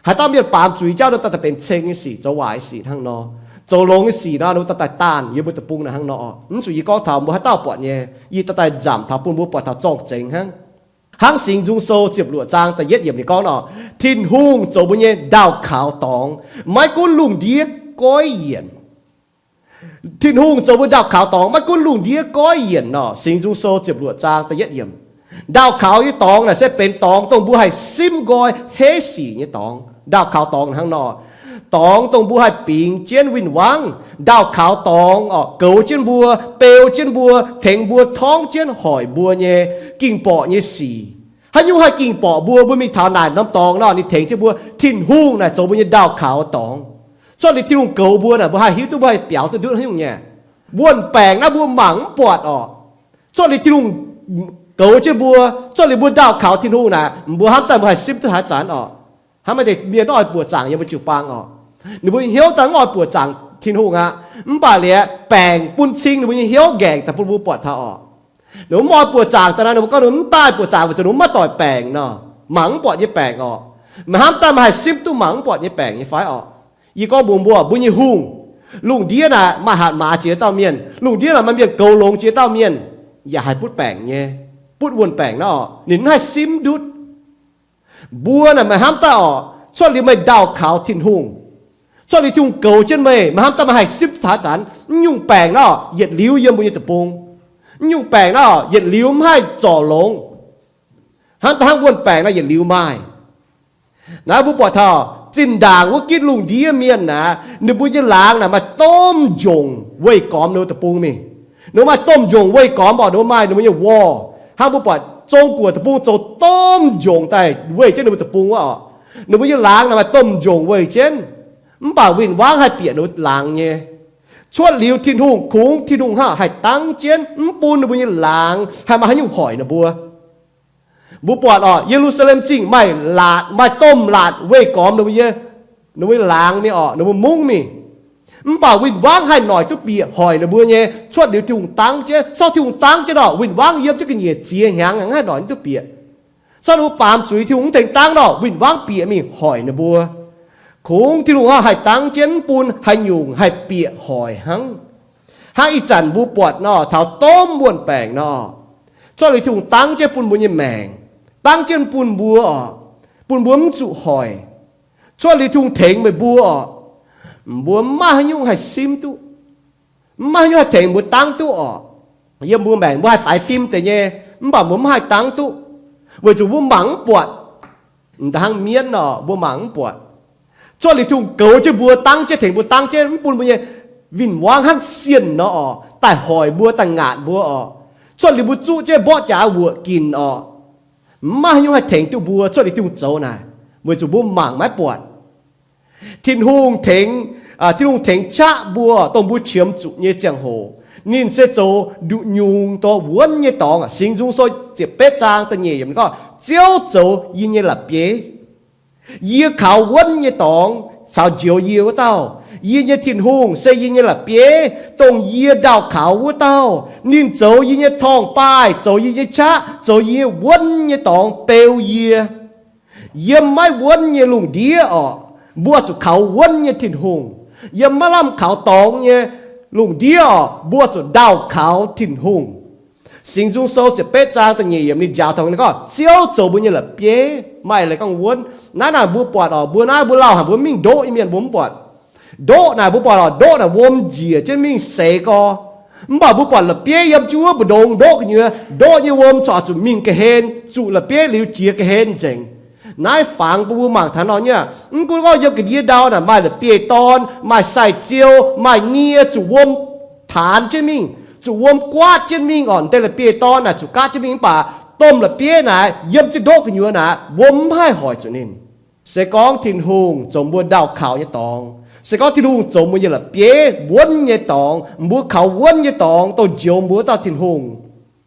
Haaix dauh mienh baamz zuiz jauv nor daaih benx ceng nyei sic, zoux waaic sic hnangv nor. Zoux longx nyei sic nor, ninh mbuo daaih daaih daanh yiem mbuo deic-bung naaic hnangv nor orqc. Mv zuqc yie gorngv taux mbuo haaix dauh buatc nyei, yie daaih daaih nzamc taux bun mbuo buatc taux zorng-zengx hnangv. Hnangv Singx Nzung Sou ziepc luoqc zaang da'yietv yiemc ninh gorngv nor, Tin-Hungh zoux mbuo nyei ndaauh kaux dorngx, maiv gunv lungh ndiev goiv yienc. Tin-Hungh zoux mbuo ndaauh kaux dorngx, maiv gunv lungh ndiev goiv yienc nor. Singx Nzung Sou ziepc luoqc zaang da'yietv yiemc. Ndaauh kaux nyei dorngx naaic se benx dorngx dongh mbuo haih simv nqoi heiv sic nyei dorngx. Ndaauh kaux dorngx hnangv nor, dorngx dongh mbuo haih bingx jienv win-wangv. Ndaauh kaux dorngx orqc, goux jienv mbuo, beu jienv mbuo, tengx mbuo, torngv jienv hoic mbuo nyei, ging-borqc nyei sic. Haaix nyungc haih ging-borqc mbuo? Mbuo mingh taux naaic norm dorngx nor, ninh tengx jienv mbuo. Tin-Hungh naaic zoux mbuo nyei ndaauh kaux dorngx. Cuotv liuz Tin-Hungh goux mbuo naaic, mbuo haih hiuv duqv, mbuo haih biaux duqv ndutv haaix nyungc nyei. Wuonh baengc naaiv mbuo mangc mv buatc orqc. Cuotv liuz Tin-Hungh goux jienv mbuo, cuotv liuz mbuo ndaauh kaux Tin-Hungh naaic, mbuo hnamv daaih mbuo haih simv duqv haaix zanc orqc. Hnamv maaih deix mienh mv oix buoqc zaangc yiem mbuo jiu-baang orqc. Ninh mbuo nyei hnyouv daaih mv oix buoqc zaangc Tin-Hungh aqv. Mv baac liuz, baengc bun cing ninh mbuo nyei hnyouv ngaengc daaih bun mbuo buatc taux orqc. Ninh mbuo mv oix buoqc zaangc daaih naaic, ninh mbuo gorngv ninh mbuo mv daaih buoqc zaangc weic zuqc ninh mbuo maiv doic baengc nor. Mangc mv buatc nyei baengc orqc. Meih hnamv daaih meih haih simv duqv mangc mv buatc nyei baengc nyei fai orqc? Yie gorngv mbuox mbuo, mbuo nyei hungh, lungh ndiev naaic maaih hatc maaz jiex dauh mienh, lungh ndiev naaic maaih mienh goux longx jiex dauh mienh, yaac haih butv baengc nyei, butv wuonh baengc naaiv orqc. Ninh mv haih simv ndutv. Mbuo naaic meih hnamv daaih orqc, cuotv liuz meih ndaauh kaux Tin-Hungh, cuotv liuz Tin-Hungh goux jienv meih, meih hnamv daaih meih haih simv duqv taux haaix zanc? Mv nyungc baengc naaiv orqc, yietc liuz yiem mbuo nyei deic-bung. Mv nyungc baengc naaiv orqc, yietc liuz mv haih zorc longx. Hnangv da'hnangv wuonh baengc naaiv yietc liuz maaih. Naaiv mbuo buatc taux zinh ndaangc wuov gitv lungh ndiev mienh naaic, ninh mbuo nyei laangz naaic maaih domh njongc weih gormx ninh mbuo deic-bung mingh. Ninh mbuo maaih domh njongc weih gormx orqc, ninh mbuo maaih ninh mbuo nyei worh. Hnangv mbuo buatc Zong-Guoqv deic-bung zoux domh njongc daaih weih jienv ninh mbuo deic-bung wuov orqc. Ninh mbuo nyei laangz naaic maaih domh njongc weih jienv, mv baac win-wangv haih bieqc ninh mbuo laangz nyei. Cuotv liuz Tin-Hungh, kungx Tin-Hungh hnangv haih dangv jienv mv bun ninh mbuo nyei laangz haih maaih haaix nyungc hoic ninh mbuo. Mbuo buatc orqc, Ye^lu^saa^lem Zingh maaih laatc, maaih domh laatc weih gormx ninh mbuo nyei, ninh mbuo nyei laangz mingh orqc, ninh mbuo mungv mingh. Mv baac win-wangv haih noic duqv bieqc hoic ninh mbuo nyei. Cuotv liuz Tin-Hungh dangv jienv, sortv Tin-Hungh dangv jienv orqc, win-wangv yiem jienv ga'nyiec ziex hnyangx haih noic duqv bieqc. Sortv ninh mbuo baamz zuiz, Tin-Hungh mv tengx dangv nor, win-wangv bieqc mingh hoic ninh mbuo. Kungx Tin-Hungh haih dangv jienv mv bun haaix nyungc haih bieqc hoic hnangv. Hnangv ih zanc mbuo buatc nor, taux domh wuonh baengc nor, cuotv liuz Tin-Hungh dangv jienv bun mbuo nyei maengc, dangv jienv bun mbuo orqc, bun mbuo mv zuqc hoic. Cuotv liuz Tin-Hungh tengx meih mbuo orqc, Mbuo mv maaih haaix nyungc haih simv duqv, mv maaih haaix nyungc haih tengx mbuo dangv duqv orqc. Yiem mbuo maengc mbuo haih faix fim deix nyei, mv baac mbuo mv haih dangv duqv, weic zuqc mbuo mangc mv buatc. M'daaih hnangv mienv orqc, mbuo mangc mv buatc. Cuotv liuz Tin-Hungh goux jienv mbuo, dangv jienv, tengx mbuo dangv jienv, mv bun mbuo nyei win-wangv hnangv sienh nor orqc, daaih hoic mbuo, daaih ngaatc mbuo orqc. Cuotv liuz mbuo zuqv jienv mborqv jaax wuoqc ginc orqc. Mv maaih haaix nyungc haih tengx duqv mbuo cuotv liuz Tin-Hungh zoux naaic, weic zuqc mbuo mangc maiv buatc. Tin-Hungh tengx, Tin-Hungh tengx qaqv mbuo dongh mbuo qiemx zuqc nyei ziangh hoc, ninh se zoux nduqc nyungc dongh wuonv nyei dorngx. Singx Nzung Sou ziepc betv zaang da'nyeic yiemc gorngv, Ziouv zoux yie nyei la'bieiv. Yie kaux wuonv nyei dorngx caux njoux yie wuov dauh. Yie nyei Tin-Hungh se yie nyei la'bieiv, dongh yie ndaauh kaux wuov dauh. Ninh zoux yie nyei torngv-baaih, zoux yie nyei qaqv, zoux yie nyei wuonv nyei dorngx beu yie. Yiem maiv wuonv nyei lungh ndiev orqc, mbuo zuqc kaux wuonv nyei Tin-Hungh. Yiem maiv lamh kaux dorngx nyei lungh ndiev orqc, mbuo zuqc ndaauh kaux Tin-Hungh. Singx Nzung Sou ziepc betv zaang da'nyeic yiemc ninh njaaux taux ninh gorngv, Ziouv zoux mbuo nyei la'bieiv, maaih leiz gorngv wuonv. Naaiv naaic mbuo buatc orqc, mbuo naaiv mbuo lauh haic, mbuo mingh ndoqv nyei mienh mbuo mv buatc. Ndoqv naaic mbuo buatc orqc, ndoqv naaic wuom njiec jienv mingh seix gorx. Mv baac mbuo buatc la'bieiv yiem jienv wuov mbu'ndongx ndoqv gu'nyuoz, ndoqv nyei wuom corc zuqc mingh ga'hlen, zuqc la'bieiv liuz jiex ga'hlen nzengc. Naaiv fangx bun mbuo mangc taux nor nyei, mv gunv gorngv yiem ga'ndiev ndau naaic maaih la'bieiv dorn, maaih sai-ziou, maaih nie zuqc wuom taanx jienv mingh, zuqc wuom guaatv jienv mingh orqc. Deix la'bieiv dorn naaic zuqc gaatv jienv mingh, mv baac domh la'bieiv naaic yiem jienv ndoqv gu'nyuoz naaic, wuom mv haih hoic zuqc ninh. Se gorngv Tin-Hungh zoux mbuo ndaauh kaux nyei dorngx, se gorngv Tin-Hungh zoux mbuo nyei la'bieiv, wuonv nyei dorngx, mbuo kaux wuonv nyei dorngx dongh njoux mbuo dauh Tin-Hungh.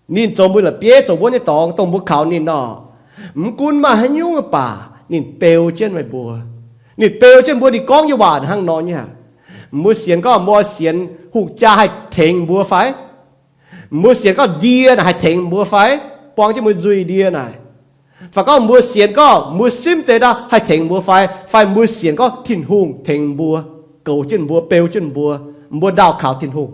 Ninh zoux mbuo la'bieiv, zoux wuonv nyei dorngx dongh mbuo kaux ninh nor, mv gunv maaih haaix nyungc baac ninh beu jienv meih mbuo. Ninh beu jienv mbuo, ninh gorngv nyei waac hnangv nor nyei. Mbuo sienx gorngv mbuo sienx hungh jaa haih tengx mbuo fai? Mbuo sienx gorngv ndie naaic haih tengx mbuo fai? Buang jienv mbuo nzuih ndie naaic. Fai gorngv mbuo sienx gorngv mbuo simv deix ndau haih tengx mbuo fai? Fai mbuo sienx gorngv Tin-Hungh tengx mbuo, goux jienv mbuo, beu jienv mbuo, mbuo ndaauh kaux Tin-Hungh.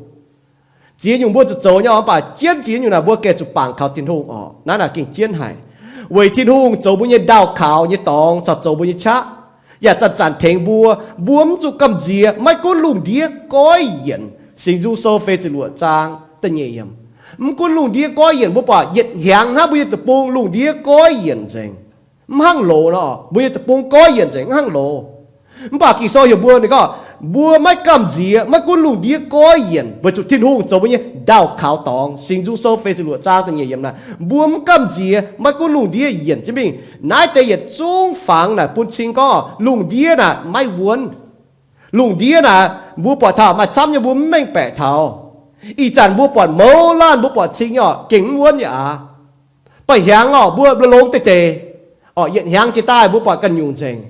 Ziex nyungc mbuo zuqc zoux nyei orqc, mv baac jienv ziex nyungc naaic mbuo gengh zuqc bangc kaux Tin-Hungh orqc. Naaiv naaic gengh jienv haic, weic Tin-Hungh zoux mbuo nyei ndaauh kaux nyei dorngx caux zoux mbuo nyei qaqv, yaac zanc-zanc tengx mbuo. Mbuo mv zuqc gamh nziex, maiv gunv lungh ndiev goiv yienc. Singx Nzung Sou feix ziepc luoqc zaang da'nyeic yiemc. Mv gunv lungh ndiev goiv yienc, mbuo buatc yietc hnyangx hnangv mbuo nyei deic-bung lungh ndiev goiv yienc nzengc, mv hnangv loz nor, mbuo nyei deic-bung goiv yienc nzengc, mv hnangv loz. Mv baac Ging-Sou heuc mbuo, ninh gorngv, mbuo maiv gamh nziex, maiv gunv lungh ndiev goiv yienc, weic zuqc Tin-Hungh zoux mbuo nyei ndaauh kaux dorngx. Singx Nzung Sou feix ziepc luoqc zaang da'nyeic yiemc naaic, mbuo mv gamh nziex, maiv gunv lungh ndiev yienc jienv mingh. Naaiv deix yietc zungv fangx naaic bun cing gorngv lungh ndiev naaic maiv wuonv. Lungh ndiev naaic mbuo buatc taux maaih camv nyei mbuo mv mengh baeqc taux. Ih zanc mbuo buatc mouz laanh, mbuo buatc cing nyei orqc, gengh mv wuonv nyei aqv. Ba'hnyangx orqc, mbuo longx deix deix orqc, yietc hnyangx jiex daaih mbuo buatc ganh nyungc nzengc.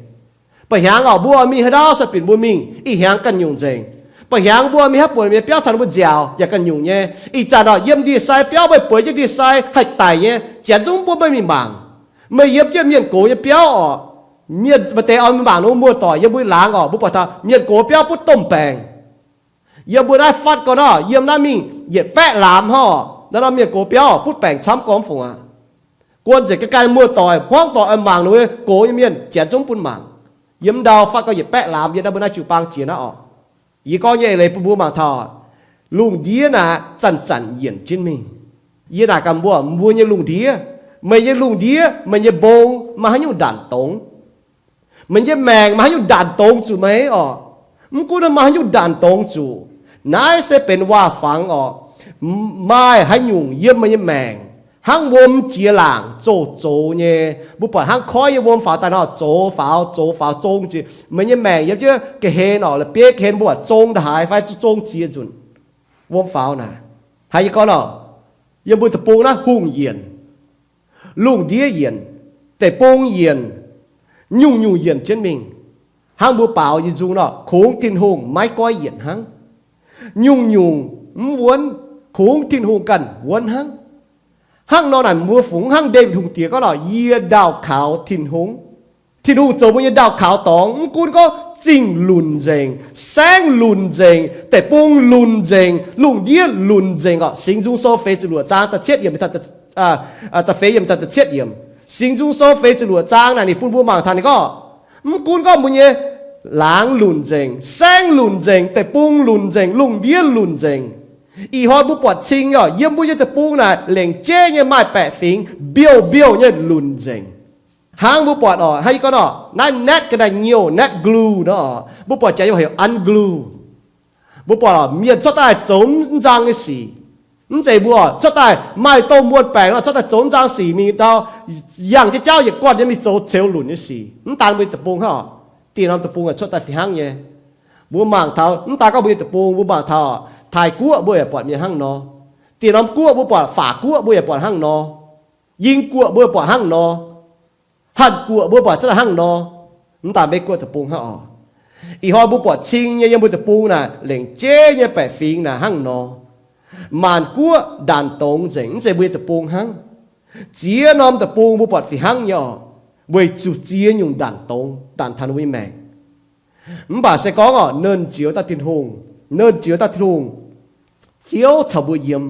Ba'hnyangx orqc, mbuo mingh haaix ndau, sueih binc mbuo mingh ih hnyangx ganh nyungc nzengc. Ba'hnyangx mbuo mingh haaix buonc, mienh biauv caux mbuo nziaauc yaac ganh nyungc nyei. Ih zanc orqc, yiem ndie-sai biauv meih bueix jienv ndie-sai haih daic nyei, janx zungv bun meih mingh mangc. Meih yiem jienv mienh gox nyei biauv orqc, mienh maaih deix oix mingh mangc ninh mbuo muoz-doic yiem mbuo laangz orqc, mbuo buatc taux mienh gox biauv butv domh baengc. Yiem mbuo naaiv fatv gau nor, yiem naaiv mingh yietc baeqv laamz hnangv orqc. Naaiv nor mienh gox biauv butv baengc camv gormx fungc aqv. Guon nzengc ga'ganh muoz-doic hmuangv doic oix mangc ninh mbuo gox nyei mienh, janx zungv bun mangc. Yiem ndau fatv gau yietc baeqv laamz yiem naaiv mbuo naaiv jiu-baang jiex naaiv orqc. Yie gorngv nyei eix leiz bun mbuo mangc taux lungh ndiev naaic zanc-zanc yienc jienv mingh. Yie naaic gaax mbuo, mbuo nyei lungh ndiev, meih nyei lungh ndiev, meih nyei mbong maaih haaix nyungc ndanc dongz? Meih nyei maengc maaih haaix nyungc ndanc dongz zuqc meih orqc? Mv gunv maaih haaix nyungc ndanc dongz zuqc, naaiv se benx waac-fangx orqc. Maaih haaix nyungc yiem meih nyei maengc hnangv wuom jiex laangc zoux zoux nyei, mbuo buatc hnangv koiv nyei wuom faaux daaih nor, zoux faaux zoux faaux zong ziex. Meih nyei maengc yiem jienv ga'hlen orqc, la'bieiv ga'hlen mbuo buatc zong ndaaih haaix fai zong ziex nzunc. Wuom faaux naaic, haiz yie gorngv orqc, yiem mbuo deic-bung naaiv hungh yienc, lungh ndiev yienc, deic-bung yienc, nyungc-nyungc yienc jienv mingh. Hnangv mbuo baaux nyei nzung nor, kungx Tin-Hungh maiv goiv yienc hnangv. Nyungc-nyungc mv wuonv, kungx Tin-Hungh ganh wuonv hnangv. Hnangv nor naaic mbuo fungx hnangv Ndaawitv Hungh Diex gorngv lorqc, yie ndaauh kaux Tin-Hungh. Tin-Hungh zoux mbuo nyei ndaauh kaux dorngx, mv gunv gorngv zingh lunc nzengc, saengv lunc nzengc, deic-bung lunc nzengc, lungh ndiev lunc nzengc orqc. Singx Nzung Sou feix ziepc luoqc zaang da'cietv yiemc, da'feix yiemc, da'cietv yiemc. Singx Nzung Sou feix ziepc luoqc zaang naaic ninh bun mbuo mangc taux ninh gorngv, mv gunv gorngv mbuo nyei Laangz lunc nzengc, saengv lunc nzengc, deic-bung lunc nzengc, lungh ndiev lunc nzengc. Ih hnoi mbuo buatc cing oc, yiem mbuo nyei deic-bung naaic lengc jeiv nyei maaih baeqc fingx mbiouh mbiouh nyei lunc nzengc. Hnangv mbuo buatc oc, hnangv yie gorngv oc, naaiv net ga'naaiv nyouh, net glue nor, mbuo buatc jaax nyei waac heuc unglue. Mbuo buatc oc, mienh cuotv daaih zoux mv nzang nyei sic. Mv zeiz mbuo oc, cuotv daaih maaih dongh muonh baengc nor, cuotv daaih zoux mv nzang sic mingh ndau, yangh jienv jauv yietc guanh nyei mingh zoux ceux lunc nyei sic. Mv daan mbuo nyei deic-bung hnangv oc. Dieh norm deic-bung cuotv daaih fih hnangv nyei. Mbuo mangc taux, mv daan gorngv mbuo nyei deic-bung, mbuo mangc taux Taiv Guoqv mbuo yaac buatc mienh hnangv nor. Dieh norm guoqv mbuo buatc, Faac Guoqv mbuo yaac buatc hnangv nor. Ying Guoqv mbuo buatc hnangv nor. Hatc Guoqv mbuo buatc cuotv daaih hnangv nor. Mv daan Meiv Guoqv deic-bung hnangv oc. Ih hnoi mbuo buatc cing nyei yiem mbuo deic-bung naaic, lengc jeiv nyei baeqc fingx naaic hnangv nor. Maanc guoqv ndaanc dongz nzengc, mv zeiz mbuo nyei deic-bung hnangv. Ziex norm deic-bung mbuo buatc fih hnangv nyei oc, weic zuqc ziex nyungc ndaanc dongz, ndaanc taux ninh mbuo nyei maengc. Mv baac se gorngv oc, nernh Jiex dauh Tin-Hungh, nernh Jiex dauh Tin-Hungh, Ziouv caux mbuo yiem.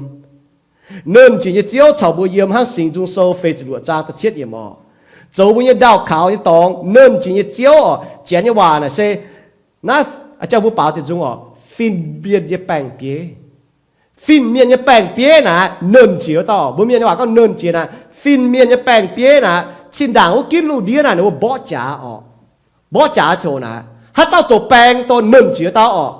Nernh Jiex nyei Ziouv caux mbuo yiem hnangv Singx Nzung Sou feix ziepc luoqc zaang da'cietv yiemc oc. Zoux mbuo nyei ndaauh kaux nyei dorngx, nernh Jiex nyei Ziouv oc. Janx nyei waac naaic se, naaiv jangx mbuo baaux diuc nzung oc, fin-mienh nyei baeng-bieiv. Fin-mienh nyei baeng-bieiv naaic, nernh Jiex dauh, mbuo Mienh nyei waac gorngv nernh Jiex naaic, fin-mienh nyei baeng-bieiv naaic, zinh ndaangc wuov ginv lungh ndiev naaic ninh mbuo mborqv jaax oc. Mborqv jaax ziouc naaic, haaix dauh zoux baeng dongh nernh Jiex dauh oc.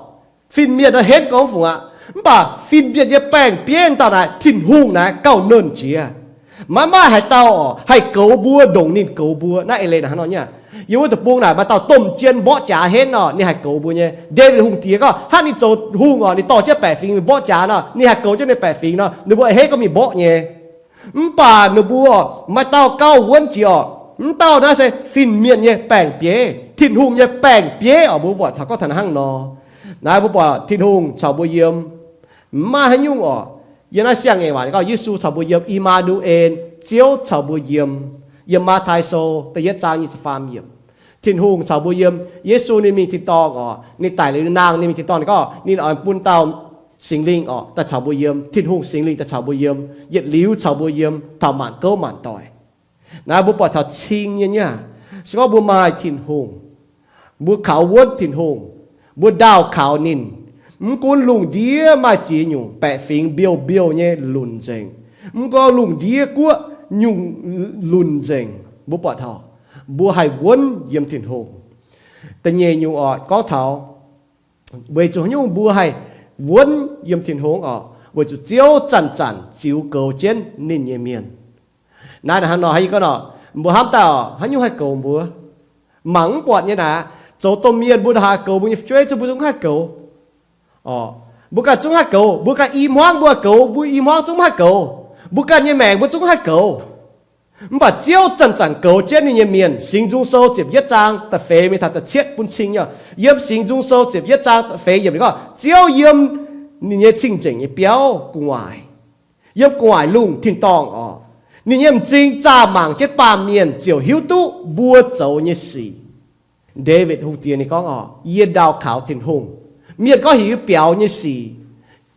Fin-mienh nor henv gorngv fungc aqv. Mv baac fin-mienh nyei baeng-bieiv dauh naaic, Tin-Hungh naaic gauh nernh Jiex. Maiv maaih haaix dauh oc haih goux mbuo ndongc ninh goux mbuo. Naaiv eix leiz naaic hnangv nor nyei. Yiem wuov deic-bung naaic maaih dauh domh jien mborqv jaax henv nor, ninh haih goux mbuo nyei. Ndaawitv Hungh diex gorngv hnangv ninh zoux hungh oc, ninh dorh jienv baeqc fingx mingh mborqv jaax nor, ninh haih goux jienv ninh baeqc fingx nor, ninh mbuo a'hneiv gorngv mingh mborqv nyei. Mv baac ninh mbuo maaih dauh gauh wuonv jiex oc. Mv dauh naaiv se fin-mienh nyei baeng-bieiv, Tin-Hungh nyei baeng-bieiv oc. Mbuo buatc taux gorngv taux hnangv nor. Naaiv mbuo buatc Tin-Hungh caux mbuo yiem. Mv maaih haaix nyungc oc. Yiem naaiv siang-ngaengc waac ninh gorngv Yesu caux mbuo yiem, I^maa^nu^en, Ziouv caux mbuo yiem. Yiem Matv^tai Sou da'yietv zaang nyic ziepc faam yiemc, Tin-Hungh caux mbuo yiem. Yesu ninh mingh tin-dorngh oc, ninh daic liuz ninh nangh, ninh mingh tin-dorngh, ninh gorngv ninh oix bun dauh Singx Lingh oc daaih caux mbuo yiem. Tin-Hungh Singx Lingh daaih caux mbuo yiem, yietc liuz caux mbuo yiem taux maanc gouv maanc doic. Naaiv mbuo buatc taux cing nyei nyei. Se gorngv mbuo maaih Tin-Hungh, mbuo kaux wuonv Tin-Hungh, mbuo ndaauh kaux ninh, mv gunv lungh ndiev maaih ziex nyungc baeqc fingx mbiouh mbiouh nyei lunc nzengc, mv gunv lungh ndiev guoqv nyungc lunc nzengc, mbuo buatc taux mbuo haih wuonv yiem Tin-Hungh. Da'nyeic nyungc oc, gorngv taux weic zuqc haaix nyungc mbuo haih wuonv yiem Tin-Hungh oc, weic zuqc Ziouv zanc-zanc ziux goux jienv ninh nyei mienh. Naaiv hnangv nor, haaix nyungc gorngv nor, mbuo hnamv daaih oc, haaix nyungc haih goux mbuo? Mangc mv buatc nyei naaic, zoux domh mienh mbuo haih goux mbuo nyei fu'jueiv, zungv mbuo zungv haih goux. Mbuo ganh zungv haih goux, mbuo ganh i hmuangv mbuo goux, mbuo i hmuangv zungv mv haih goux. Mbuo ganh nyei maengc mbuo zungv haih goux. Mv baac Ziouv zanc-zanc goux jienv ninh nyei mienh. Singx Nzung Sou ziepc yietv zaang da'feix mingh taux da'cietv bun cing nyei. Yiem Singx Nzung Sou ziepc yietv zaang da'feix yiemc ninh gorngv, Ziouv yiem ninh nyei cing-nzengc nyei biauv gu'nguaaic, yiem gu'nguaaic lungh tin-dorngh oc. Ninh nyei m'zing zaah mangc jienv baamh mienh ziouc hiuv duqv mbuo zoux nyei sic. Ndaawitv Hungh Diex ninh gorngv oc, yie ndaauh kaux Tin-Hungh. Mienh gorngv heuc yie biaux nyei sic,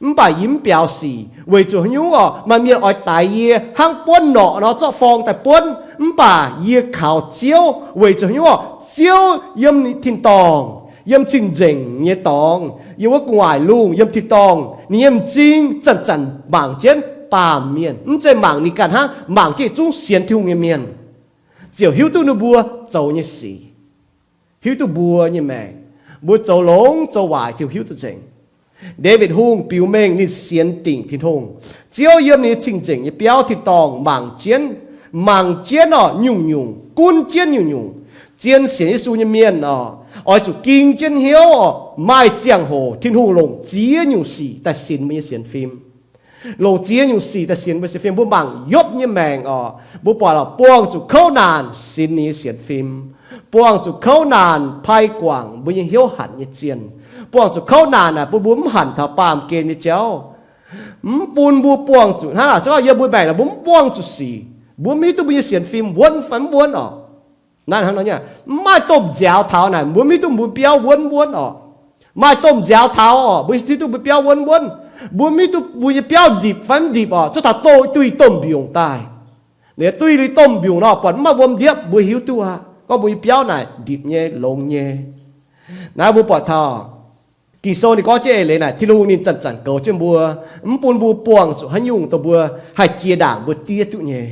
mv baac yie mv biaux sic. Weic zuqc haaix nyungc oc? Maaih mienh oix daix yie hnangv buonv norqc nor zorqv forng daaih buonv, mv baac yie kaux Ziouv. Weic zuqc haaix nyungc oc? Ziouv yiem tin-dorngh, yiem cing-nzengc nyei dorngx, yiem wuov gu'nguaaic lungh, yiem tin-dorngh, ninh nyei m'zing zanc-zanc mangc jienv baamh mienh. Mv zeiz mangc ninh ganh hnangv, mangc jienv yietc zungv sienx Tin-Hungh nyei mienh, ziouc hiuv duqv ninh mbuo zoux nyei sic, hiuv duqv mbuo nyei maengc, mbuo zoux longx zoux waaic Tin-Hungh hiuv duqv nzengc. Ndaawitv Hungh biux mengh ninh sienx dingc Tin-Hungh. Ziouv yiem ninh nyei cing-nzengc nyei biauv tin-dorngh mangc jienv, mangc jienv oc nyungc-nyungc, gunv jienv nyungc-nyungc. Zien sienx Yesu nyei mienh oc, oix zuqc ging jienv hnyouv oc, maaih ziangh hoc Tin-Hungh longc ziex nyungc sic daaih sinx mbuo nyei sienx fim. Longc ziex nyungc sic daaih sinx mbuo sienx fim. Mbuo mangc Yopv nyei maengc oc, mbuo buatc oc, buangh zuqc kouv naanc sinx ninh nyei sienx fim, buangh zuqc kouv naanc pai guangc mbuo nyei hnyouv hanc nyei zienh, buangh zuqc kouv naanc naaic bun mbuo mv hanc taux baamh gen nyei jauv. Mv bun mbuo buangh zuqc hnangv naaic, se gorngv yiem mbuo maengc naaic mbuo mv buangh zuqc sic, mbuo mv hiuv duqv mbuo nyei sienx fim wuonv fai mv wuonv oc. Naaiv hnangv nor nyei, mv maaih domh nziaaux taux naaic mbuo mv hiuv duqv mbuo biauv wuonv wuonv oc. Maaih domh nziaaux taux oc, mbuo hiuv duqv mbuo biauv wuonv wuonv. Mbuo mv hiuv duqv mbuo nyei biauv ndipc fai mv ndipc oc, cuotv taux duih domh mbiungc daaih. Liuz duih liuz domh mbiungc nor buatc mv maaih wuom ndiepv, mbuo hiuv duqv aqv gorngv mbuo nyei biauv naaic ndipc nyei, longx nyei. Naaiv mbuo buatc taux Ging-Sou ninh gorngv jienv eix leiz naaic, Tin-Hungh ninh zanc-zanc goux jienv mbuo, mv bun mbuo buangh zuqc haaix nyungc dongh mbuo haih jiex ndaangc mbuo diev duqv nyei.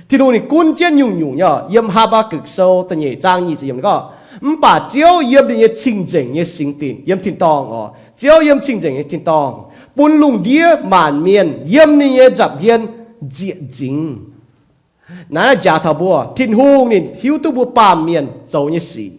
Tin-Hungh ninh gunv jienv nyungc-nyungc nyei oc. Yiem Haa^mbaa^gukc Sou da'nyeic zaang nyic ziepc yiemc ninh gorngv, mv baac Ziouv yiem ninh nyei cing-nzengc nyei singx dinc, yiem tin-dorngh oc, Ziouv yiem cing-nzengc nyei tin-dorngh, bun lungh ndiev maanc mienh yiem ninh nyei nza'hmien nzieqc nzingx. Naaiv naaiv njaaux taux mbuo, Tin-Hungh ninh hiuv duqv mbuo baamh mienh zoux nyei sic.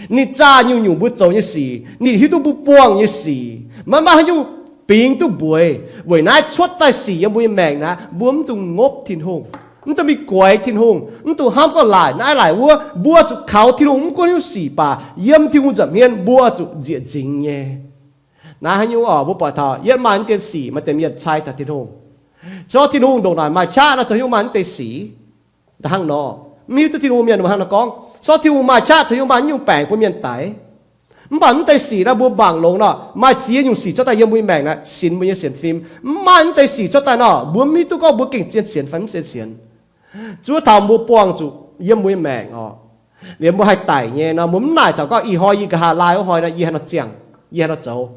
Ninh zaah nyungc-nyungc mbuo zoux nyei sic, ninh hiuv duqv mbuo buangh nyei sic. Maiv maaih haaix nyungc bingx duqv mbueiz. Weic naaiv cuotv daaih sic yiem mbuo nyei maengc naaiv, mbuo mv dungx ngopv Tin-Hungh, mv dungx mingh guaix Tin-Hungh, mv dungx hnamv gorngv laaic naaiv laaic wuov. Mbuo zuqc kaux Tin-Hungh mv gunv haaix nyungc sic baac, yiem Tin-Hungh nza'hmien mbuo zuqc nzieqc nzingx nyei. Naaiv haaix nyungc oc, mbuo buatc taux yiem maaih mv dien sic, maaih deix mienh cai taux Tin-Hungh. Corc Tin-Hungh ndongc naaic maaih qaqv nor, zoux haaix nyungc maaih mv deix sic. Da'hnangv nor, mv hiuv duqv Tin-Hungh mienh mbuo hnangv nor gorngv, corc Tin-Hungh maaih qaqv, zoux haaix nyungc maaih nyungc baengc bun mienh daix. Mv baac mv deix sic naaiv mbuo mangc longx nor, maaih ziex nyungc sic cuotv daaih yiem mbuo nyei maengc naaiv, sinx mbuo nyei sienx fim. Mv maaih mv deix sic cuotv daaih nor, mbuo mv hiuv duqv gorngv mbuo gengh zien sienx fai mv zien sienx. Zuov taux mbuo buangh zuqc yiem mbuo nyei maengc oc. Liemh mbuo haih daic nyei nor, mbuo mv naaic taux gorngv ih hnoi yie nqa'haav laai wuov hnoi nor, yie haaix nor ziangh, yie haaix nor zoux.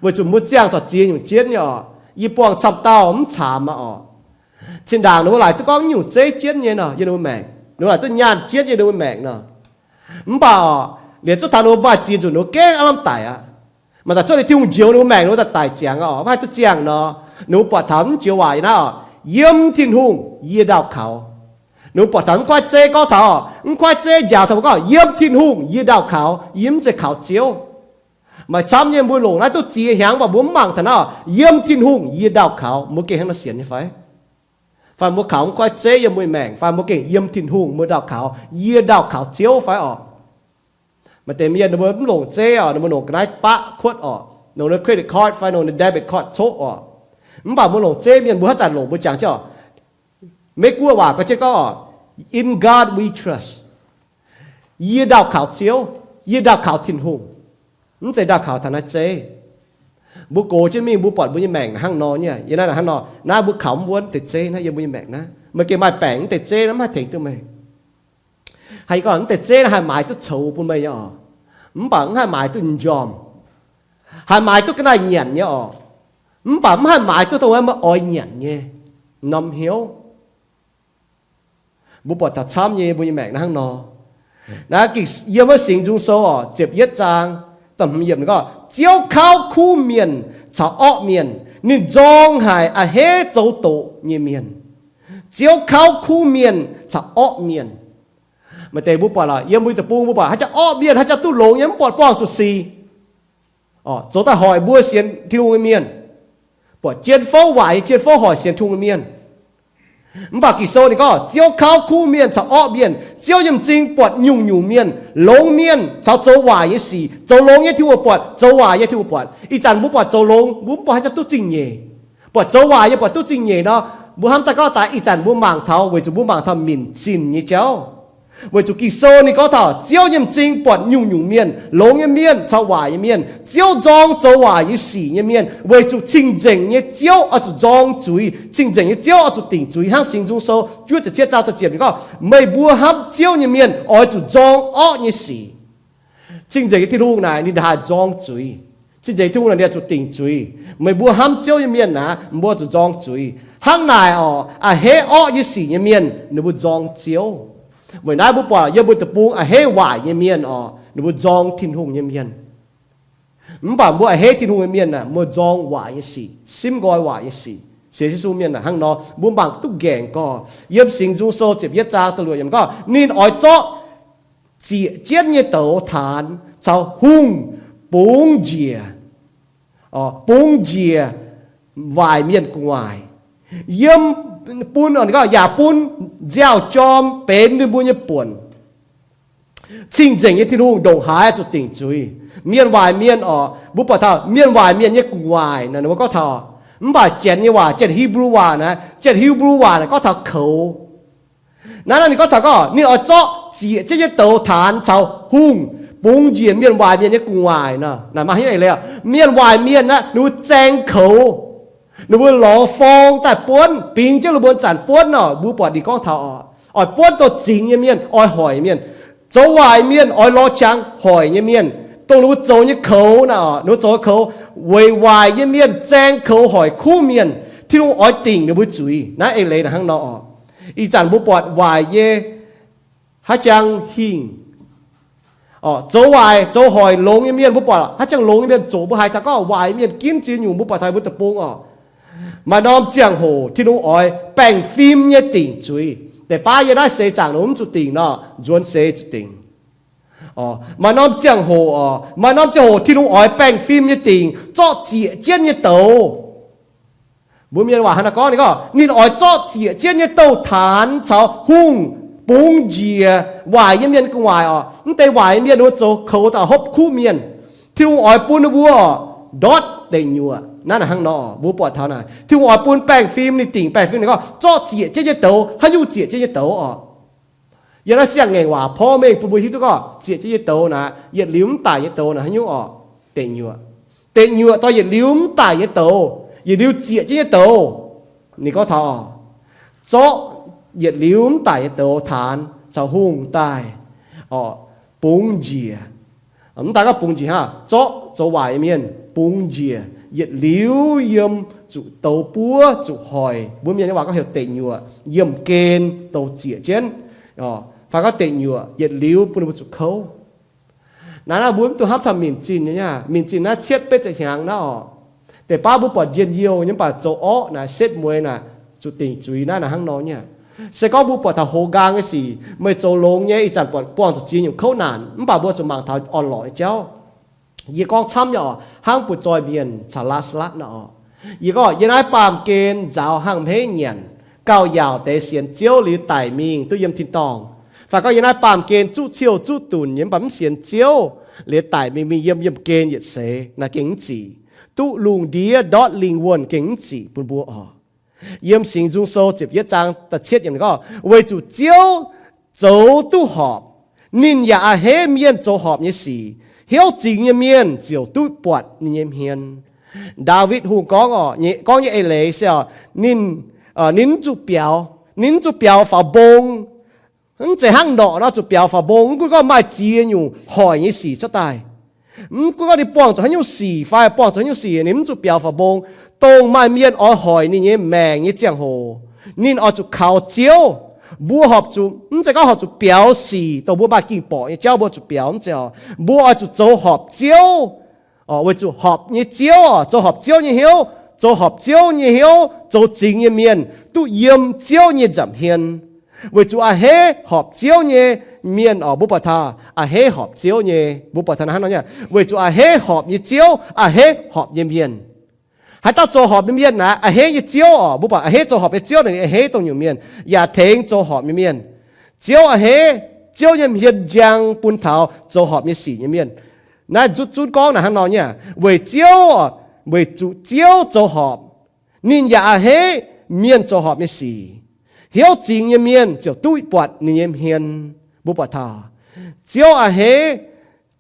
Weic zuqc mbuo ziangh corc ziex nyungc jienv nyei oc. Yie buangh camv dauh mv caamx aqv oc. Zinh ndaangc ninh mbuo laaic duqv gorngv nyungc zeiv jienv nyei nor, yiem ninh mbuo maengc. Ninh mbuo laaic duqv nyaanh jienv yiem ninh mbuo maengc nor. Mv baac oc, liemh zuov taux ninh mbuo maaih ziex nzunc ninh mbuo gengh aav lamh daic aqv. Maaih daaih cuotv liuz Tin-Hungh njoux ninh mbuo maengc, ninh mbuo daaih daic ziangx oc, mv haih duqv ziangh nor. Ninh mbuo buatc taux mv joux waac yiem naaiv oc, yiem Tin-Hungh yie ndaauh kaux. Ninh mbuo buatc taux mv kuaaiv zeiv gorngv taux, mv kuaaiv zeiv njaaux taux mbuo gorngv, yiem Tin-Hungh yie ndaauh kaux, yie mv zeiz kaux Ziouv. Maaih camv nyei mbuo longc naaiv duqv ziex hnyangx, mv baac mbuo mv mangc taux naaiv oc, yiem Tin-Hungh yie ndaauh kaux, mbuo gengh hnangv nor sienx nyei fai? Fai mbuo kaux mv kuaaiv zeiv yiem mbuo nyei maengc, fai mbuo gengh yiem Tin-Hungh mbuo ndaauh kaux, yie ndaauh kaux Ziouv fai oc? Maaih deix mienh ninh mbuo mv longc zeiv oc, ninh mbuo longc ga'naaiv baqv kuotv oc, longc ninh credit card fai longc ninh debit card coqv oc. Mv baac mbuo longc zeiv mienh mbuo haaix zanc longc mbuo jangx jienv oc, Meiv-Guoqv waac gorngv jienv gorngv oc, In God we trust. Yie ndaauh kaux Ziouv, yie ndaauh kaux Tin-Hungh, mv zeiz ndaauh kaux taux naaiv zeiv. Mbuo gox jienv mingh mbuo buatc mbuo nyei maengc hnangv nor nyei, yie naaiv hnangv nor, naaiv mbuo kaux mv wuonv deix zeiv naaiv yiem mbuo nyei maengc naaiv, meih gengh maaih baengc mv deix zeiv naaiv mv haih tengx duqv meih. Haih gorngv mv deix zeiv naaiv haih maaiz duqv coux bun meih nyei oc, mv baac mv haih maaiz duqv m'njormh. Haih maaiz duqv ga'naaiv nyanc nyei oc, mv baac mv haih maaiz duqv dongh wuov meih oix nyanc nyei norm hnyouv. Mbuo buatc taux camv nyei mbuo nyei maengc naaiv hnangv nor. Naaiv gengh yiem wuov Singx Nzung Sou oc, ziepc yietv zaang, da'hmz yiemc gorngv, Ziouv kauv kuv mienh caux orqv mienh, ninh nzorng haic a'hneiv zoux doqc nyei mienh. Ziouv kauv kuv mienh caux orqv mienh. Maaih deix mbuo buatc lorqc, yiem mbuo deic-bung mbuo buatc haaix jaax orqv mienh, haaix jaax duqv longx nyei, mv buatc buangh zuqc sic. Zoux daaih hoic mbuo sienx Tin-Hungh nyei mienh. Buatc jien-fouv waaic nyei jien-fouv hoic sienx Tin-Hungh nyei mienh. Mv baac Ging-Sou ninh gorngv, Ziouv kauv kuv mienh caux orqv mienh. Ziouv nyei m'zing buatc nyungc-nyungc mienh, longx mienh caux zoux waaic nyei sic. Zoux longx nyei Tin-Hungh buatc, zoux waaic nyei Tin-Hungh buatc. Ih zanc mbuo buatc zoux longx, mbuo mv buatc haaix jaax duqv zingh nyeic. Buatc zoux waaic nyei buatc duqv zingh nyeic nor, mbuo hnamv daaih gorngv daaih ih zanc mbuo mangc taux, weic zuqc mbuo mangc taux minc zinh nyei jauv. Weic zuqc Ging-Sou ninh gorngv taux Ziouv nyei m'zing buatc nyungc-nyungc mienh, longx nyei mienh caux waaic nyei mienh. Ziouv nzorng zoux waaic nyei sic nyei mienh, weic zuqc cing-nzengc nyei Ziouv oix zuqc nzorng zuiz. Cing-nzengc nyei Ziouv oix zuqc dingc zuiz. Hnangv Singx Nzung Sou juov ziepc cietv zaang da'ziepc ninh gorngv, meih mbuo hnamv Ziouv nyei mienh oix zuqc nzorng orqv nyei sic. Cing-nzengc nyei Tin-Hungh naaic ninh haih nzorng zuiz. Cing-nzengc Tin-Hungh naaic ninh oix zuqc dingc zuiz. Meih mbuo hnamv Ziouv nyei mienh naaic, mbuo zuqc nzorng zuiz. Hnangv naaic oc, a'hneiv orqv nyei sic nyei mienh ninh mbuo nzorng Ziouv. Weic naaiv mbuo buatc yiem mbuo deic-bung a'hneiv waaic nyei mienh oc, ninh mbuo nzorng Tin-Hungh nyei mienh. Mv baac mbuo a'hneiv Tin-Hungh nyei mienh aah, mbuo nzorng waaic nyei sic, simv nqoi waaic nyei sic. Sienx Yesu mienh aah, hnangv nor mbuo mangc duqv nqaengc gorx. Yiem Singx Nzung Sou ziepc yietv zaang da'luoqc yiemc gorngv, ninh oix zorqv zieqc jienv nyei douz taanx caux hungh bungx njiec, bungx njiec waaic mienh gu'nguaaic, yiem bun, yaac bun nziaaux-jorm benx ninh mbuo nyei buonc. Cing-nzengc nyei Tin-Hungh ndongc haaix zuqc dingc zuiz? Mienh waaic mienh oc, mbuo buatc taux mienh waaic mienh nyei gu'nguaaic naaic, ninh mbuo gorngv taux, mv baac janx nyei waac, janx Hipv^lu waac naaic, janx Hipv^lu waac naaic gorngv taux koux. Naaiv naaiv ninh gorngv taux gorngv ninh oix zorqv zieqc jienv nyei douz taanx caux hungh bungx njiec mienh waaic mienh nyei gu'nguaaic nor. Naaic maaih hnyouv eix leiz, mienh waaic mienh aah, ninh mbuo zaeng koux, ninh mbuo lorz forng daaih buonv, bingx jienv ninh mbuo zanc buonv nor. Mbuo buatc ninh gorngv taux oc, oix buonv dongh zingx nyei mienh, oix hoic mienh. Zoux waaic mienh oix lorz qangx hoic nyei mienh. dongh ninh mbuo zoux nyei koux naaic, ninh mbuo zoux nyei koux, weic waaic nyei mienh zaeng koux hoic kuv mienh, Tin-Hungh oix dingc ninh mbuo zuiz. Naaiv eix leiz naaic hnangv nor oc. Ih zanc mbuo buatc waaic nyei haaix jangx hingh, zoux waaic zoux hoic longx nyei mienh, mbuo buatc haaix jangx longx nyei mienh zoqc mbuo haiz taux gorngv waaic mienh ginv ziex nyungc, mbuo buatc taux mbuo deic-bung oc. Maaih norm ziangh hoc Tin-Hungh oix baengh fim nyei dingc zuiz. Deix baav yie naaiv seix zaangc nor mv zuqc dingc nor, nzuonx seix zuqc dingc. Maaih norm ziangh hoc oc, maaih norm ziangh hoc Tin-Hungh oix baengh fim nyei dingc zorqv zieqc jienv nyei douz. Mbuo mienh waac hnangv naaiv gorngv, ninh gorngv ninh oix zorqv zieqc jienv nyei douz taanx caux hungh bungx njiec waaic nyei mienh gu'nguaaic oc. Mv deix waaic nyei mienh ninh mbuo zoux koux daaih hopv kuv mienh, Tin-Hungh oix bun ninh mbuo ndortv deic nyuoqc. Naaiv naaic hnangv nor, mbuo buatc taux naaic Tin-Hungh oix bun baengh fim, ninh dingc baengh fim, ninh gorngv zorqv zieqc jienv nyei douz, haaix nyungc zieqc jienv nyei douz oc. Yiem naaiv siang-ngaengc waac porv mengh bun mbuo hiuv duqv gorngv zieqc jienv nyei douz naaic yietc liuz mv daic nyei douz naaic haaix nyungc oc? Deic nyuoqc. Deic nyuoqc dorh yietc liuz mv daic nyei douz, yietc liuz zieqc jienv nyei douz. Ninh gorngv taux zorqv yietc liuz mv daic nyei douz taanx caux hungh daaih bungx njiec. Mv daaih gorngv bungx njiec hnangv, zorqv zoux waaic nyei mienh bungx njiec, yietc liuz yiem zuqc douz buov zuqc hoic. Mbuo mienh nyei waac gorngv heuc deic nyuoqc, yiemh gen douz zieqc jienv, fai gorngv deic nyuoqc yietc liuz bun ninh mbuo zuqc kouv. Naaiv naaiv mbuo mv dungx hnamv taux minc zinh nyei, minc zinh naaiv cietv betv ziepc hnyangx naaiv oc. Deix baav mbuo buatc njien-youh nyei mv baac zoux orqv naaic, setv mueiz naaic, zuqc dingc zuiz naaiv naaic hnangv nor nyei. Se gorngv mbuo buatc taux hoz nqaang nyei sic, meih zoux longx nyei, ih zanc buatc buangh zuqc ziex nyungc kouv naanc, mv baac mbuo zuqc mangc taux orn-lorqc nyei jauv. Yie gorngv camv nyei oc, hnangv butv-zoih mienh caux Laa^saa^latv naaiv oc. Yie gorngv yiem naaiv baamh gen nzaaux hnangv hmeiv nyanc, gauh yaauc deix sienx Ziouv liuz daic mingh duqv yiem tin-dorngh. Fai gorngv yiem naaiv baamh gen zuqv ciouh zuqv dunc nyei mv baac mv sienx Ziouv liuz daic mingh, mingh yiem yiemh gen yietc seix, naaiv gengh mv zic. Duqv lungh ndiev ndortv lingh wuonh gengh mv zic bun mbuo oc. Yiem Singx Nzung Sou ziepc yietv zaang da'cietv yiemc gorngv, weic zuqc Ziouv zoux duqv horpc, ninh yaac a'hneiv mienh zoux horpc nyei sic. Hnyouv zingx nyei mienh ziouc duqv buatc ninh nyei hmien. Ndaawitv Hungh gorngv, gorngv nyei eix leiz se, ninh, ninh mv zuqc biaux, ninh mv zuqc biaux faaux mbong. Mv zeiz hnangv norqc nor zuqc biaux faaux mbong, mv gunv gorngv maaih ziex nyungc hoic nyei sic cuotv daaih. Mv gunv gorngv ninh buangh zuqc haaix nyungc sic fai buangh zuqc haaix nyungc sic, ninh mv zuqc biaux faaux mbong. Dongh maaih mienh oix hoic ninh nyei maengc nyei ziangh hoc, ninh oix zuqc kaux Ziouv. Mbuo horpc zuqc, mv zeiz gorngv horpc zuqc biaux sic dongh mbuo maaih ging-borqc nyei jauv mbuo zuqc biaux, mv zeiz oc. Mbuo oix zuqc zoux horpc Ziouv, weic zuqc horpc nyei Ziouv oc, zoux horpc Ziouv nyei hnyouv, zoux horpc Ziouv nyei hnyouv, zoux zingx nyei mienh duqv yiem Ziouv nyei nza'hmien. Weic zuqc a'hneiv horpc Ziouv nyei mienh oc, mbuo buatc taux a'hneiv horpc Ziouv nyei, mbuo buatc taux hnangv nor nyei, weic zuqc a'hneiv horpc nyei Ziouv, a'hneiv horpc nyei mienh. Haaix dauh zoux horpc nyei mienh naaic a'hneiv nyei Ziouv oc. Mbuo buatc a'hneiv zoux horpc nyei Ziouv naaic a'hneiv dongh nyungc mienh, yaac tengx zoux horpc nyei mienh. Ziouv a'hneiv, Ziouv nyei hmien njang bun taux zoux horpc nyei sic nyei mienh. Naaiv zutv zunv gorngv naaic hnangv nor nyei, weic Ziouv, weic zuqc Ziouv zoux horpc, ninh yaac a'hneiv mienh zoux horpc nyei sic. Hnyouv zingx nyei mienh ziouc duqv buatc ninh nyei hmien. Mbuo buatc taux Ziouv a'hneiv,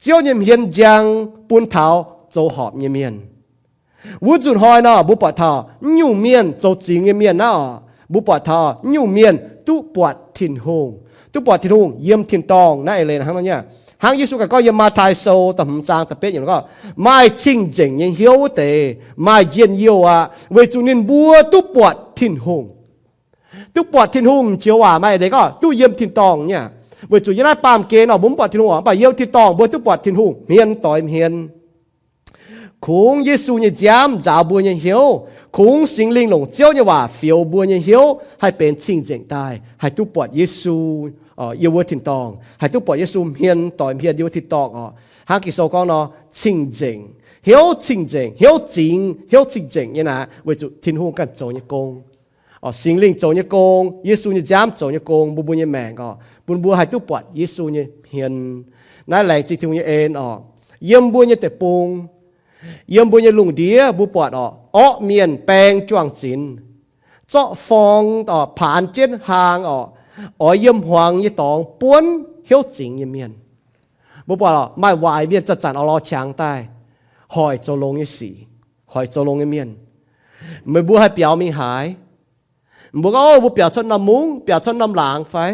Ziouv nyei hmien njang bun taux zoux horpc nyei mienh. Wuov nzunc hnoi nor, mbuo buatc taux mv nyungc mienh zoux zingx nyei mienh naaiv oc, mbuo buatc taux mv nyungc mienh duqv buatc Tin-Hungh, duqv buatc Tin-Hungh yiem tin-dorngh naaiv eix leiz hnangv nor nyei. Hnangv Yesu gaax gorngv yiem Matv^taai Sou da'hmz zaang da'betv yiemc gorngv, maaih cing-nzengc nyei hnyouv wuov deix maaih njien-youh aqv, weic zuqc ninh mbuo duqv buatc Tin-Hungh. Duqv buatc Tin-Hungh joux waac maaih eix leiz gorngv duqv yiem tin-dorngh nyei. Weic zuqc yiem naaiv baamh gen nor mbuo mv buatc Tin-Hungh oc, mv baac yiem tin-dorngh mbuo duqv buatc Tin-Hungh hmien doix hmien. Kungx Yesu nyei nziaamv nzaaux mbuo nyei hnyouv. Kungx Singx Lingh longc Ziouv nyei waac fioux mbuo nyei hnyouv haih benx cing-nzengc daaih, haih duqv buatc Yesu yiem wuov tin-dorngh, haih duqv buatc Yesu hmien doix hmien yiem wuov tin-dorngh oc. Hnangv Ging-Sou gorngv nor, cing-nzengc, hnyouv cing-nzengc, hnyouv zingx, hnyouv cing-nzengc nyei naaic, weic zuqc Tin-Hungh ganh zoux nyei gong. Singx Lingh zoux nyei gong, Yesu nyei nziaamv zoux nyei gong bun mbuo nyei maengc oc, bun mbuo haih duqv buatc Yesu nyei hmien. Naaiv laengz zingh Tin-Hungh nyei en oc. Yiem mbuo nyei deic-bung, yiem mbuo nyei lungh ndiev mbuo buatc oc, orqv mienh baeng juang-zinx, zorqv forng oc, paanx jienv hlaang oc, oix yiem hmuangx nyei dorngx buonv hnyouv zingx nyei mienh. Mbuo buatc oc, maaih waaic mienh zanc-zanc oix lorz qangx daaih hoic zoux longx nyei sic, hoic zoux longx nyei mienh. Meih mbuo haih biaux mingh haaix? Mbuo gorngv, mbuo biaux cuotv norm mungv, biaux cuotv norm laangz fai?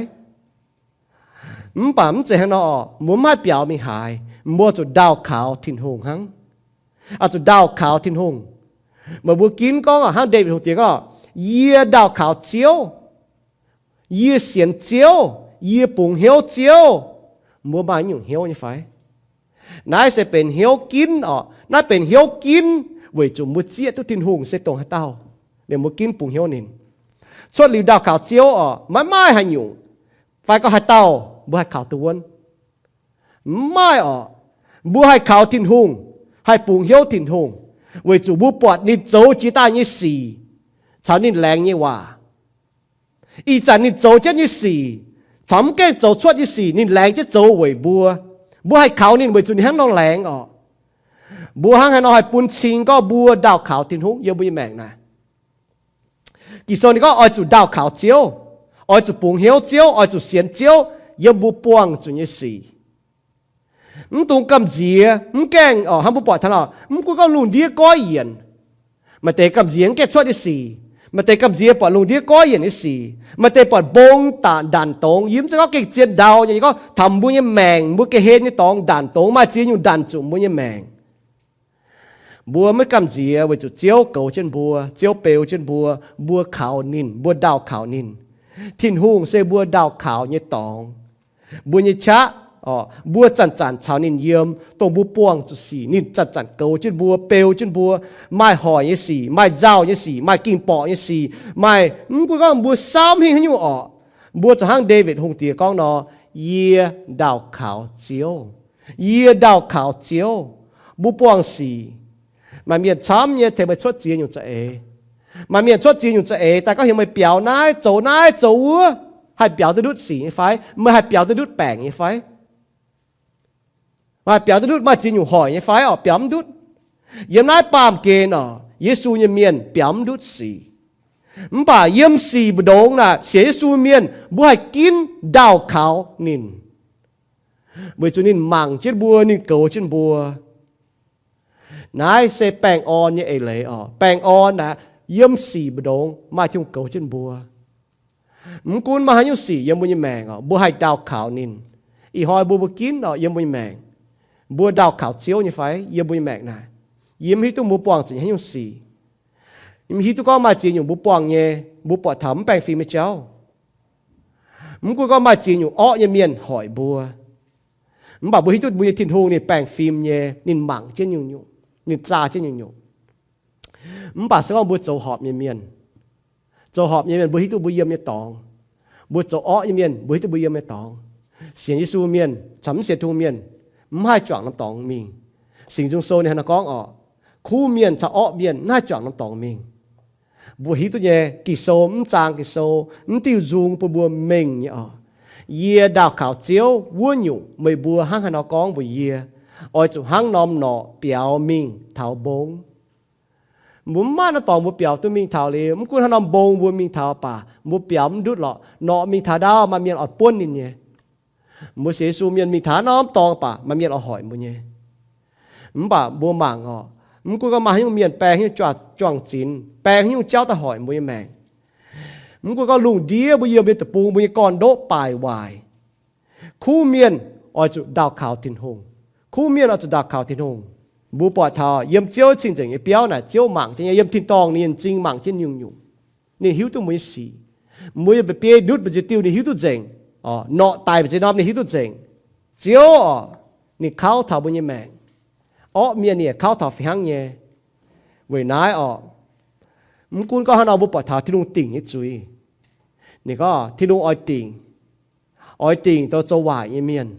Mv baac mv zeiz hnangv nor oc, mbuo mv haih biaux mingh haaix. Mbuo zuqc ndaauh kaux Tin-Hungh hnangv. Oix zuqc ndaauh kaux Tin-Hungh. Meih mbuo ginv gorngv hnangv Ndaawitv Hungh Diex gorngv, Yie ndaauh kaux Ziouv, yie sienx Ziouv, yie bungx hnyouv Ziouv. Mbuo maaih nyungc hnyouv nyei fai? Naaiv se benx hnyouv ginv oc. Naaiv benx hnyouv ginv weic zuqc mbuo zieqv duqv Tin-Hungh se dongh haaix dauh. Liemh mbuo ginv bungx hnyouv ninh. Cuotv liuz ndaauh kaux Ziouv oc, maiv maaih haaix nyungc fai gorngv haaix dauh mbuo haih kaux duqv wuonv. Mv maaih oc. Mbuo haih kaux Tin-Hungh, haih bungx hnyouv Tin-Hungh, weic zuqc mbuo buatc ninh zoux jiex daaih nyei sic caux ninh laengz nyei waac. Ih zanc ninh zoux jienv nyei sic caux mv gaengh zoux cuotv nyei sic ninh laengz jienv zoux weic mbuo. Mbuo haih kaux ninh weic zuqc ninh hnangv nor laengz oc. Mbuo hnangv haaix nor haih bun cing gorngv mbuo ndaauh kaux Tin-Hungh yiem mbuo nyei maengc naaic? Ging-Sou ninh gorngv oix zuqc ndaauh kaux Ziouv, oix zuqc bungx hnyouv Ziouv, oix zuqc sienx Ziouv yiem mbuo buangh zuqc nyei sic. Mv dungx gamh nziex, mv gaengh oc, hnangv mbuo buatc taux nor, mv gunv gorngv lungh ndiev goiv yienc, maaih deix gamh nziex mv gaengh cuotv nyei sic, maaih deix gamh nziex buatc lungh ndiev goiv yienc nyei sic, maaih deix buatc mbong ndanc dongz, yie mv zeiz gorngv gengh zien ndau nyei, yie gorngv taux mbuo nyei maengc, mbuo ga'hlen nyei dorngx ndanc dongz, maaih ziex nyungc ndanc zuqc mbuo nyei maengc. Mbuo maiv gamh nziex weic zuqc Ziouv goux jienv mbuo, Ziouv beu jienv mbuo, mbuo kaux ninh, mbuo ndaauh kaux ninh. Tin-Hungh se mbuo ndaauh kaux nyei dorngx, mbuo nyei qaqv, mbuo zanc-zanc caux ninh yiem, dongh mbuo buangh zuqc sic, ninh zanc-zanc goux jienv mbuo, beu jienv mbuo. Maaih hoic nyei sic, maaih nzauh nyei sic, maaih ging-borqc nyei sic, maaih mv gunv gorngv mbuo samv hingh haaix nyungc orqc, mbuo zuqc hnangv Ndaawitv Hungh Diex gorngv nor, Yie ndaauh kaux Ziouv. Yie ndaauh kaux Ziouv. Mbuo buangh sic, maaih mienh camv nyei tengx meih cuotv ziex nyungc za'eix. Maaih mienh cuotv ziex nyungc za'eix daaih gorngv heuc meih biaux naaiv, zoux naaiv, zoux wuov, haih biaux duqv ndutv sic nyei fai? Meih haih biaux duqv ndutv baengc nyei fai? Meih haih biaux duqv ndutv maaih ziex nyungc hoic nyei fai? Orqc, biaux mv ndutv. Yiem naaiv baamh gen orqc, Yesu nyei mienh biaux mv ndutv sic. Mv baac yiem sic mbu'ndongx naaic sienx Yesu mienh, mbuo haih ginv ndaauh kaux ninh, weic zuqc ninh mangc jienv mbuo, ninh goux jienv mbuo. Naaiv se baengh orn nyei eix leiz orqc. Baengh orn naaic, yiem sic mbu'ndongx maaih Tin-Hungh goux jienv mbuo. Mv gunv maaih haaix nyungc sic yiem mbuo nyei maengc orqc, mbuo haih ndaauh kaux ninh. Ih hnoi mbuo, mbuo ginv orqc, yiem mbuo nyei maengc, mbuo ndaauh kaux Ziouv nyei fai? Yiem mbuo nyei maengc naaic, yie mv hiuv duqv mbuo buangh zuqc haaix nyungc sic. Yie mv hiuv duqv gorngv maaih ziex nyungc mbuo buangh nyei, mbuo buatc taux mv baengh fim nyei jauv. Mv gunv gorngv maaih ziex nyungc orqv nyei mienh hoic mbuo, mv baac mbuo hiuv duqv mbuo nyei Tin-Hungh ninh baengh fim nyei, ninh mangc jienv nyungc-nyungc, ninh zaah jienv nyungc-nyungc. Mv baac se gorngv mbuo zoux horpc nyei mienh, zoux horpc nyei mienh mbuo hiuv duqv mbuo yiem nyei dorngx. Mbuo zoux orqv nyei mienh mbuo hiuv duqv mbuo yiem nyei dorngx. Sienx Yesu mienh caux mv sienx Tin-Hungh mienh mv haih juangc norm dorngx mingh. Singx Nzung Sou ninh hnangv naaiv gorngv orqc, kuv mienh caux orqv mienh mv haih juangc norm dorngx mingh. Mbuo hiuv duqv nyei, Ging-Sou, mv zaang Ging-Sou, mv diuh nzung bun mbuo mengh nyei orqc. Yie ndaauh kaux Ziouv wuov nyungc, meih mbuo hnangv haaix nor gorngv mbuox yie, oix zuqc hnangv norm norqc biaux mingh taux mbong. Mbuo mv maaih norm dorngx mbuo biaux duqv mingh taux liuz, mv gunv hnangv norm mbong mbuo mingh taux baac mbuo biaux mv ndutv lorqc. Norqc mingh taux ndau maaih mienh oix buonv ninh nyei. Mbuo sienx Yesu mienh mingh taux norm dorngx baac maaih mienh oix hoic mbuo nyei. Mv baac mbuo mangc orqc, mv gunv gorngv maaih haaix nyungc mienh baeng haaix nyungc juang-zinx, baeng haaix nyungc jauv daaih hoic mbuo nyei maengc, mv gunv gorngv lungh ndiev mbuo yiem nyei deic-bung, mbuo nyei gorn-ndoqv baaic waaic, kuv mienh oix zuqc ndaauh kaux Tin-Hungh. Kuv mienh oix zuqc ndaauh kaux Tin-Hungh. Mbuo buatc taux yiem Ziouv cing-nzengc nyei biauv naaic, Ziouv mangc jienv nyei. Yiem tin-dorngh ninh nyei m'zing mangc jienv nyungc-nyungc. Ninh hiuv duqv mbuo nyei sic. Mbuo yiem mba'biei ndutv mbu'ziex diuh ninh hiuv duqv nzengc. Norqc daic mbu'ziex norm ninh hiuv duqv nzengc. Ziouv orqc, ninh kauv taux mbuo nyei maengc. Orqv mienh ninh yaac kauv taux fih hnangv nyei. Weic naaiv orqc, mv gunv gorngv haaix nor mbuo buatc taux Tin-Hungh dingc nyei zuiz. Ninh gorngv Tin-Hungh oix dingc, oix dingc zoux, zoux waaic nyei mienh.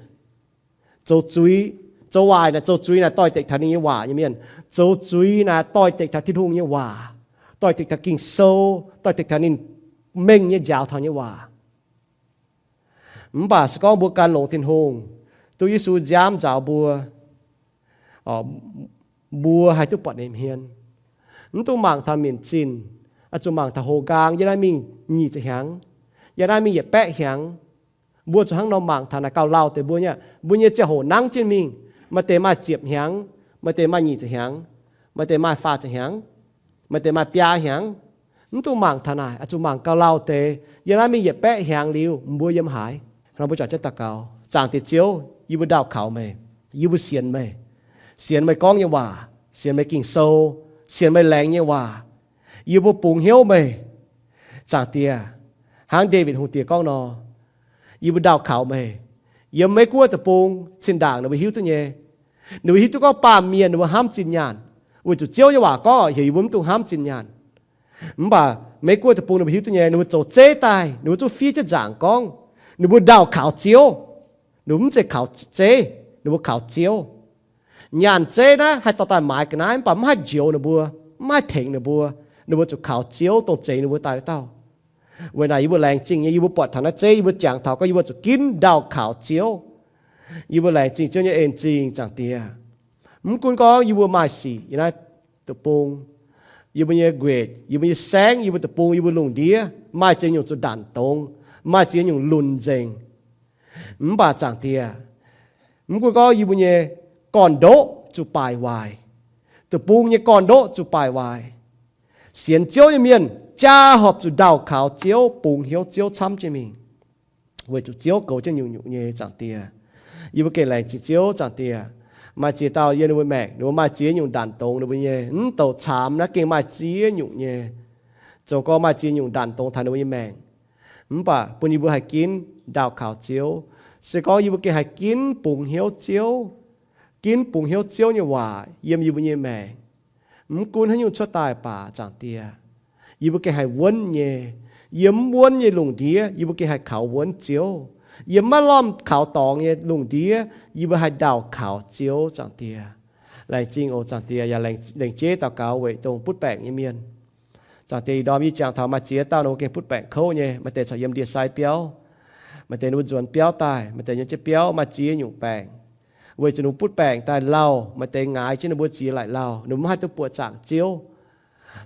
Zoux zuiz, zoux waaic naaic, zoux zuiz naaic doix-dekc taux ninh nyei waac nyei mienh. Zoux zuiz naaic doix-dekc taux Tin-Hungh nyei waac, doix-dekc taux Ging-Sou, doix-dekc taux ninh mengh nyei njaaux taux nyei waac. Mv baac se gorngv mbuo gan longx Tin-Hungh, duqv Yesu nziaamv nzaaux mbuo, mbuo haih duqv buatc ninh hmien. Mv dungx mangc taux minc zinh, oix zuqc mangc taux houx nqaang, yiem naaiv mingh nyic ziepc hnyangx, yiem naaiv mingh yietc baeqv hnyangx. Mbuo zuqc hnangv nor mangc taux naaic gauh lauh deix mbuo nyei, mbuo nyei ziangh hoc nangv jienv mingh. Maaih deix maaih ziepc hnyangx, maaih deix maaih nyic ziepc hnyangx, maaih deix maaih faah ziepc hnyangx, maaih deix maaih biaa hnyangx. Mv dungx mangc taux naaic, oix zuqc mangc gauh lauh deix. Yiem naaiv mingh yietc baeqv hnyangx liuz, mbuo yiem haaix? Nor mbuo juangc jienv daux gaux. Zaangc Diex Ziouv, yie mbuo ndaauh kaux meih. Yie mbuo sienx meih, sienx meih gorngv nyei waac, sienx meih Ging-Sou, sienx meih laengz nyei waac. Yie mbuo bungx hnyouv meih, Zaangc Diex. Hnangv Ndaawitv Hungh Diex gorngv nor, yie mbuo ndaauh kaux meih. Yiem Meiv Guoqv deic-bung zinh ndaangc ninh mbuo hiuv duqv nyei, ninh mbuo hiuv duqv gorngv baamh mienh ninh mbuo hnamv zinh nyaanh, weic zuqc Ziouv nyei waac gorngv heuc yie mbuo mv dungx hnamv zinh nyaanh. Mv baac Meiv Guoqv deic-bung ninh mbuo hiuv duqv nyei, ninh mbuo zoux zeiv daaih, ninh mbuo zuqc fiev jienv nzaangc gorngv ninh mbuo ndaauh kaux Ziouv. Ninh mbuo mv zeiz kaux zeiv, ninh mbuo kaux Ziouv. Nyaanh zeiv naaiv haih dorh daaih maaiz ga'naaiv, mv baac mv haih njoux ninh mbuo, mv haih tengx ninh mbuo. Ninh mbuo zuqc kaux Ziouv, dongh zeix ninh mbuo daaih wuov dauh. Weic naaic yie mbuo laengz zingh nyei, yie mbuo buatc taux naaiv zeiv, yie mbuo jangx taux gorngv yie mbuo zuqc ginv ndaauh kaux Ziouv. Yie mbuo laengz zingh Ziouv nyei en-zingh, Zaangc Diex. Mv gunv gorngv yie mbuo maaih sic yiem naaiv deic-bung, yie mbuo nyei grade, yie mbuo nyei saengv, yie mbuo deic-bung, yie mbuo lungh ndiev maaih ziex nyungc zuqc ndanc dongz, maaih ziex nyungc lunc nzengc. Mv baac Zaangc Diex, mv gunv gorngv yie mbuo nyei gorn-ndoqv zuqc baaic waaic, deic-bung nyei gorn-ndoqv zuqc baaic waaic, sienx Ziouv nyei mienh jaa horpc zuqc ndaauh kaux Ziouv, bungx hnyouv Ziouv camv jienv mingh, weic zuqc Ziouv goux jienv nyungc-nyungc nyei, Zaangc Diex. Yie mbuo gengh laengz zingh Ziouv, Zaangc Diex. Maaih ziex dauh yiem ninh mbuo maengc, ninh mbuo maaih ziex nyungc ndanc dongz ninh mbuo nyei. Mv douc caamx naaiv gengh maaih ziex nyungc nyei. Zoux gorngv maaih ziex nyungc ndanc dongz taux ninh mbuo nyei maengc, mv baac bun yie mbuo haih ginv ndaauh kaux Ziouv. Se gorngv yie mbuo gengh haih ginv bungx hnyouv Ziouv, ginv bungx hnyouv Ziouv nyei waac yiem yie mbuo nyei maengc, mv gunv haaix nyungc cuotv daaih baac, Zaangc Diex, yie mbuo gengh haih wuonv nyei. Yiem mv wuonv nyei lungh ndiev yie mbuo gengh haih kaux wuonv Ziouv. Yiem maiv lomh kaux dorngx nyei lungh ndiev yie mbuo haih ndaauh kaux Ziouv, Zaangc Diex. Laengz zingh oc, Zaangc Diex, yaac lengc jeiv daux gaux weic dongh butv baengc nyei mienh. Zaangc Diex, ih ndorm yie jangx taux maaih ziex dauh ninh mbuo gengh butv baengc kouv nyei, maaih deix corc yiem ndie-sai biauv, maaih deix ninh mbuo nzuonx biauv daaih, maaih deix nyei jienv biauv maaih ziex nyungc baengc, weic zuqc ninh mbuo butv baengc daaih lauh, maaih deix ngaix jienv ninh mbuo ziex laaic lauh, ninh mbuo mv haih duqv buoqc zaangc Ziouv.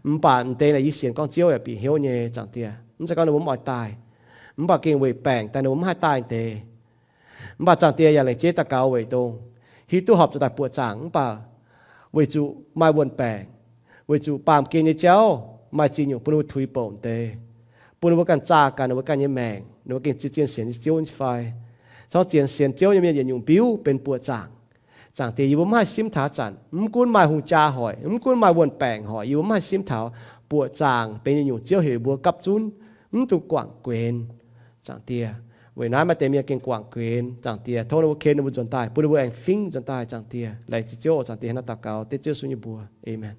Mv baac m'deix naaic yie sienx gorngv Ziouv yaac bieqc hnyouv nyei, Zaangc Diex. Mv zeiz gorngv ninh mbuo mv oix daaih, mv baac gengh weic baengc daaih ninh mbuo mv haih daaih deix. Mv baac Zaangc Diex, yaac lengc jeiv daux gaux weic dongh hiuv duqv horpc zuqc daaih buoqc zaangc mv baac weic zuqc maaih wuon-baengc, weic zuqc baamh gen nyei jauv maaih ziex nyungc bun ninh mbuo tuix bouc deix, bun ninh mbuo ganh zaah ganh ninh mbuo ganh nyei maengc, ninh mbuo gengh zien-zien sienx nyei Ziouv nyei fai. Corc zien sienx Ziouv nyei mienh yietc nyungc mbiuv benx buoqc zaangc. Zaangc Diex, yie mbuo mv haih simv taux zanc, mv gunv maaih hungh jaa hoic, mv gunv maaih wuon-baengc hoic, yie mbuo mv haih simv taux buoqc zaangc benx yietc nyungc Ziouv heuc yie mbuo gapv zunv, mv dungx guangc guenx, Zaangc Diex. Weic naaiv maaih deix mienh gengh guangc guenx, Zaangc Diex. Tov ninh mbuo ken ninh mbuo nzuonx daaih, bun ninh mbuo aengx fingx nzuonx daaih, Zaangc Diex. Laengz zingh Ziouv oc, Zaangc Diex, hnangv naaiv daux gaux dengv Ziouv Yesu nyei mbuox. Aamen.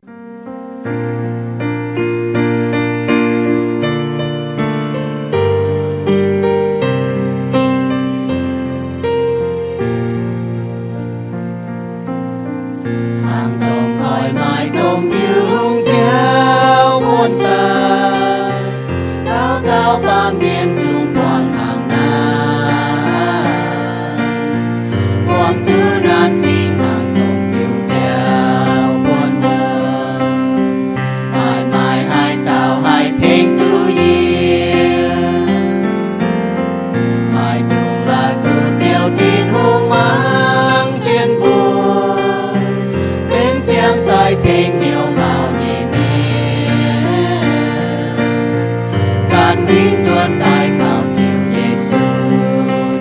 Hnangv dongh koiv maaih domh mbiungc nziaauc buonv daaih, dauh dauh baamh mienh zungv buangh hnangv naaiv. Buangh zuqc naanc zingh hnangv dongh mbiungc nziaauc buonv wuov, maaih maaih haaix dauh haih tengx duqv yie? Maaih dongh la'kuqv Ziouv Tin-Hungh mangc jienv mbuo, benx ziangh daaih tengx hnyouv mauc nyei mienh, ganh huingx nzuonx daaih kaux Ziouv Yesu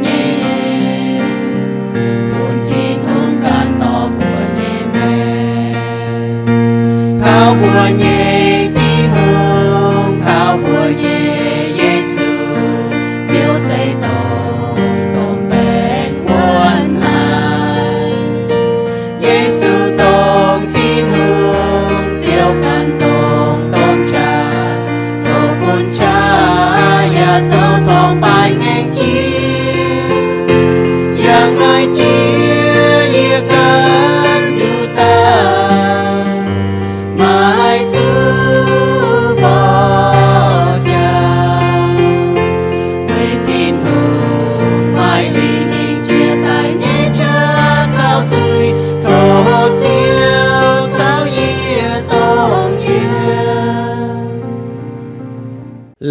nyei en, bun Tin-Hungh ganh dorh mbuo nyei maengc. Kaux mbuo nyei Tin-Hungh, kaux mbuo nyei Yesu, Ziouv se dongh domh baengc wuonv haic. Yesu dongh Tin-Hungh, Ziouv ganh dongh domh qaqv, tov bun qaqv yaac zoux torngv baaih ngaengc jiex. Yangh naaiv jiex yie ganh nduqc daaih, maiv zuqc mborqv jaax, weic Tin-Hungh maaih lingh hingh jiex daaih nyei qaqv caux zuiz, tov Ziouv caux yie dongh yiem.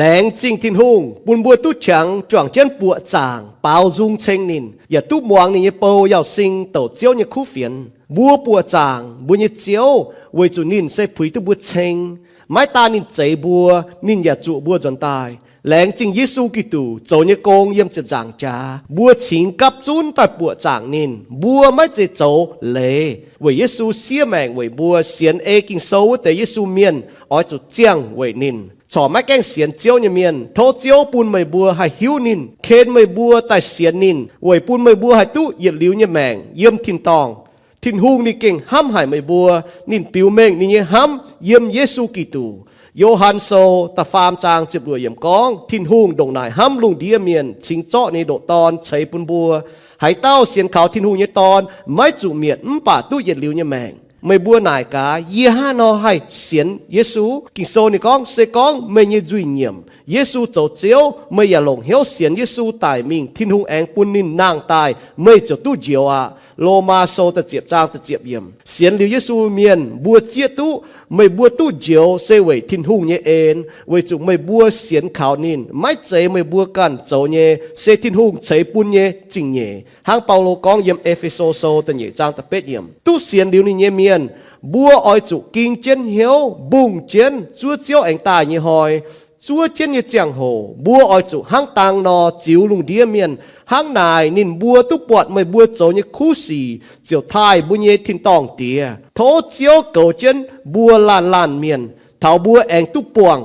Laengz zingh Tin-Hungh bun mbuo duqv qangx juangc jienv buoqc zaangc baaux nzung ceng ninh, yaac duqv muangx ninh nyei bou Yauz Sing douc Ziouv nyei kuv fienx. Mbuo buoqc zaangc mbuo nyei Ziouv weic zuqc ninh se puix duqv mbuo ceng. Maiv daan ninh zeix mbuo, ninh yaac zuoqc mbuo nzuonx daaih. Laengz zingh Yesu Giduc zoux nyei gong yiem ziepc nzaangc jaax, mbuo cingx gapv zunv daaih buoqc zaangc ninh. Mbuo maiv zeiz zoux leiz, weic Yesu siev maengc weic mbuo, sienx ei Ging-Sou wuov deix Yesu mienh oix zuqc ziangh weic ninh. Corc maiv gaengh sienx Ziouv nyei mienh, tov Ziouv bun meih mbuo haih hiuv ninh, ken meih mbuo daaih sienx ninh, weic bun meih mbuo haih duqv yietc liuz nyei maengc yiem tin-dorngh. Tin-Hungh ninh gengh hnamv haic meih mbuo. Ninh biux mengh ninh nyei hnamv yiem Yesu Giduc. Yo^han Sou da'faam zaang ziepc luoqc yiemc gorngv, Tin-Hungh ndongc naaic hnamv lungh ndiev mienh, cingx zorqv ninh nyei ndoqc Dorn ceix bun mbuo. Haaix dauh sienx kaux Tin-Hungh nyei Dorn maiv zuqc mietc, mv baac duqv yietc liuz nyei maengc. Meih mbuo naaic gaax, yie hnangv haaix nor haih sienx Yesu? Ging-Sou ninh gorngv, se gorngv meih nyei nzuih nyiemc, Yesu zoux Ziouv, meih yaac longc hnyouv sienx Yesu daic mingh, Tin-Hungh aengx bun ninh nangh daaih, meih ziouc duqv njoux aqv. Lomaa Sou da'ziepc zaang da'ziepc yiemc. Sienx liuz Yesu mienh mbuo zieqv duqv meih mbuo duqv njoux se weic Tin-Hungh nyei en, weic zuqc meih mbuo sienx kaux ninh, maiv zeiz meih mbuo ganh zoux nyei, se Tin-Hungh ceix bun nyei zingh nyeic. Hnangv Baulo gorngv yiem E^fe^so Sou da'nyeic zaang da'betv yiemc, duqv sienx liuz ninh nyei mienh, mbuo oix zuqc ging jienv hnyouv, mbungh jienv zuov Ziouv aengx daaih nyei hnoi. Zuov jienv nyei ziangh hoc mbuo oix zuqc hnangv dang nor ziux lungh ndiev mienh. Hnangv naaic ninh mbuo duqv buatc meih mbuo zoux nyei kuv sic ziouc taaih mbuo nyei tin-dorngh Diex. Tov Ziouv goux jienv mbuo laanh laanh mienh, taux mbuo aengx duqv buangh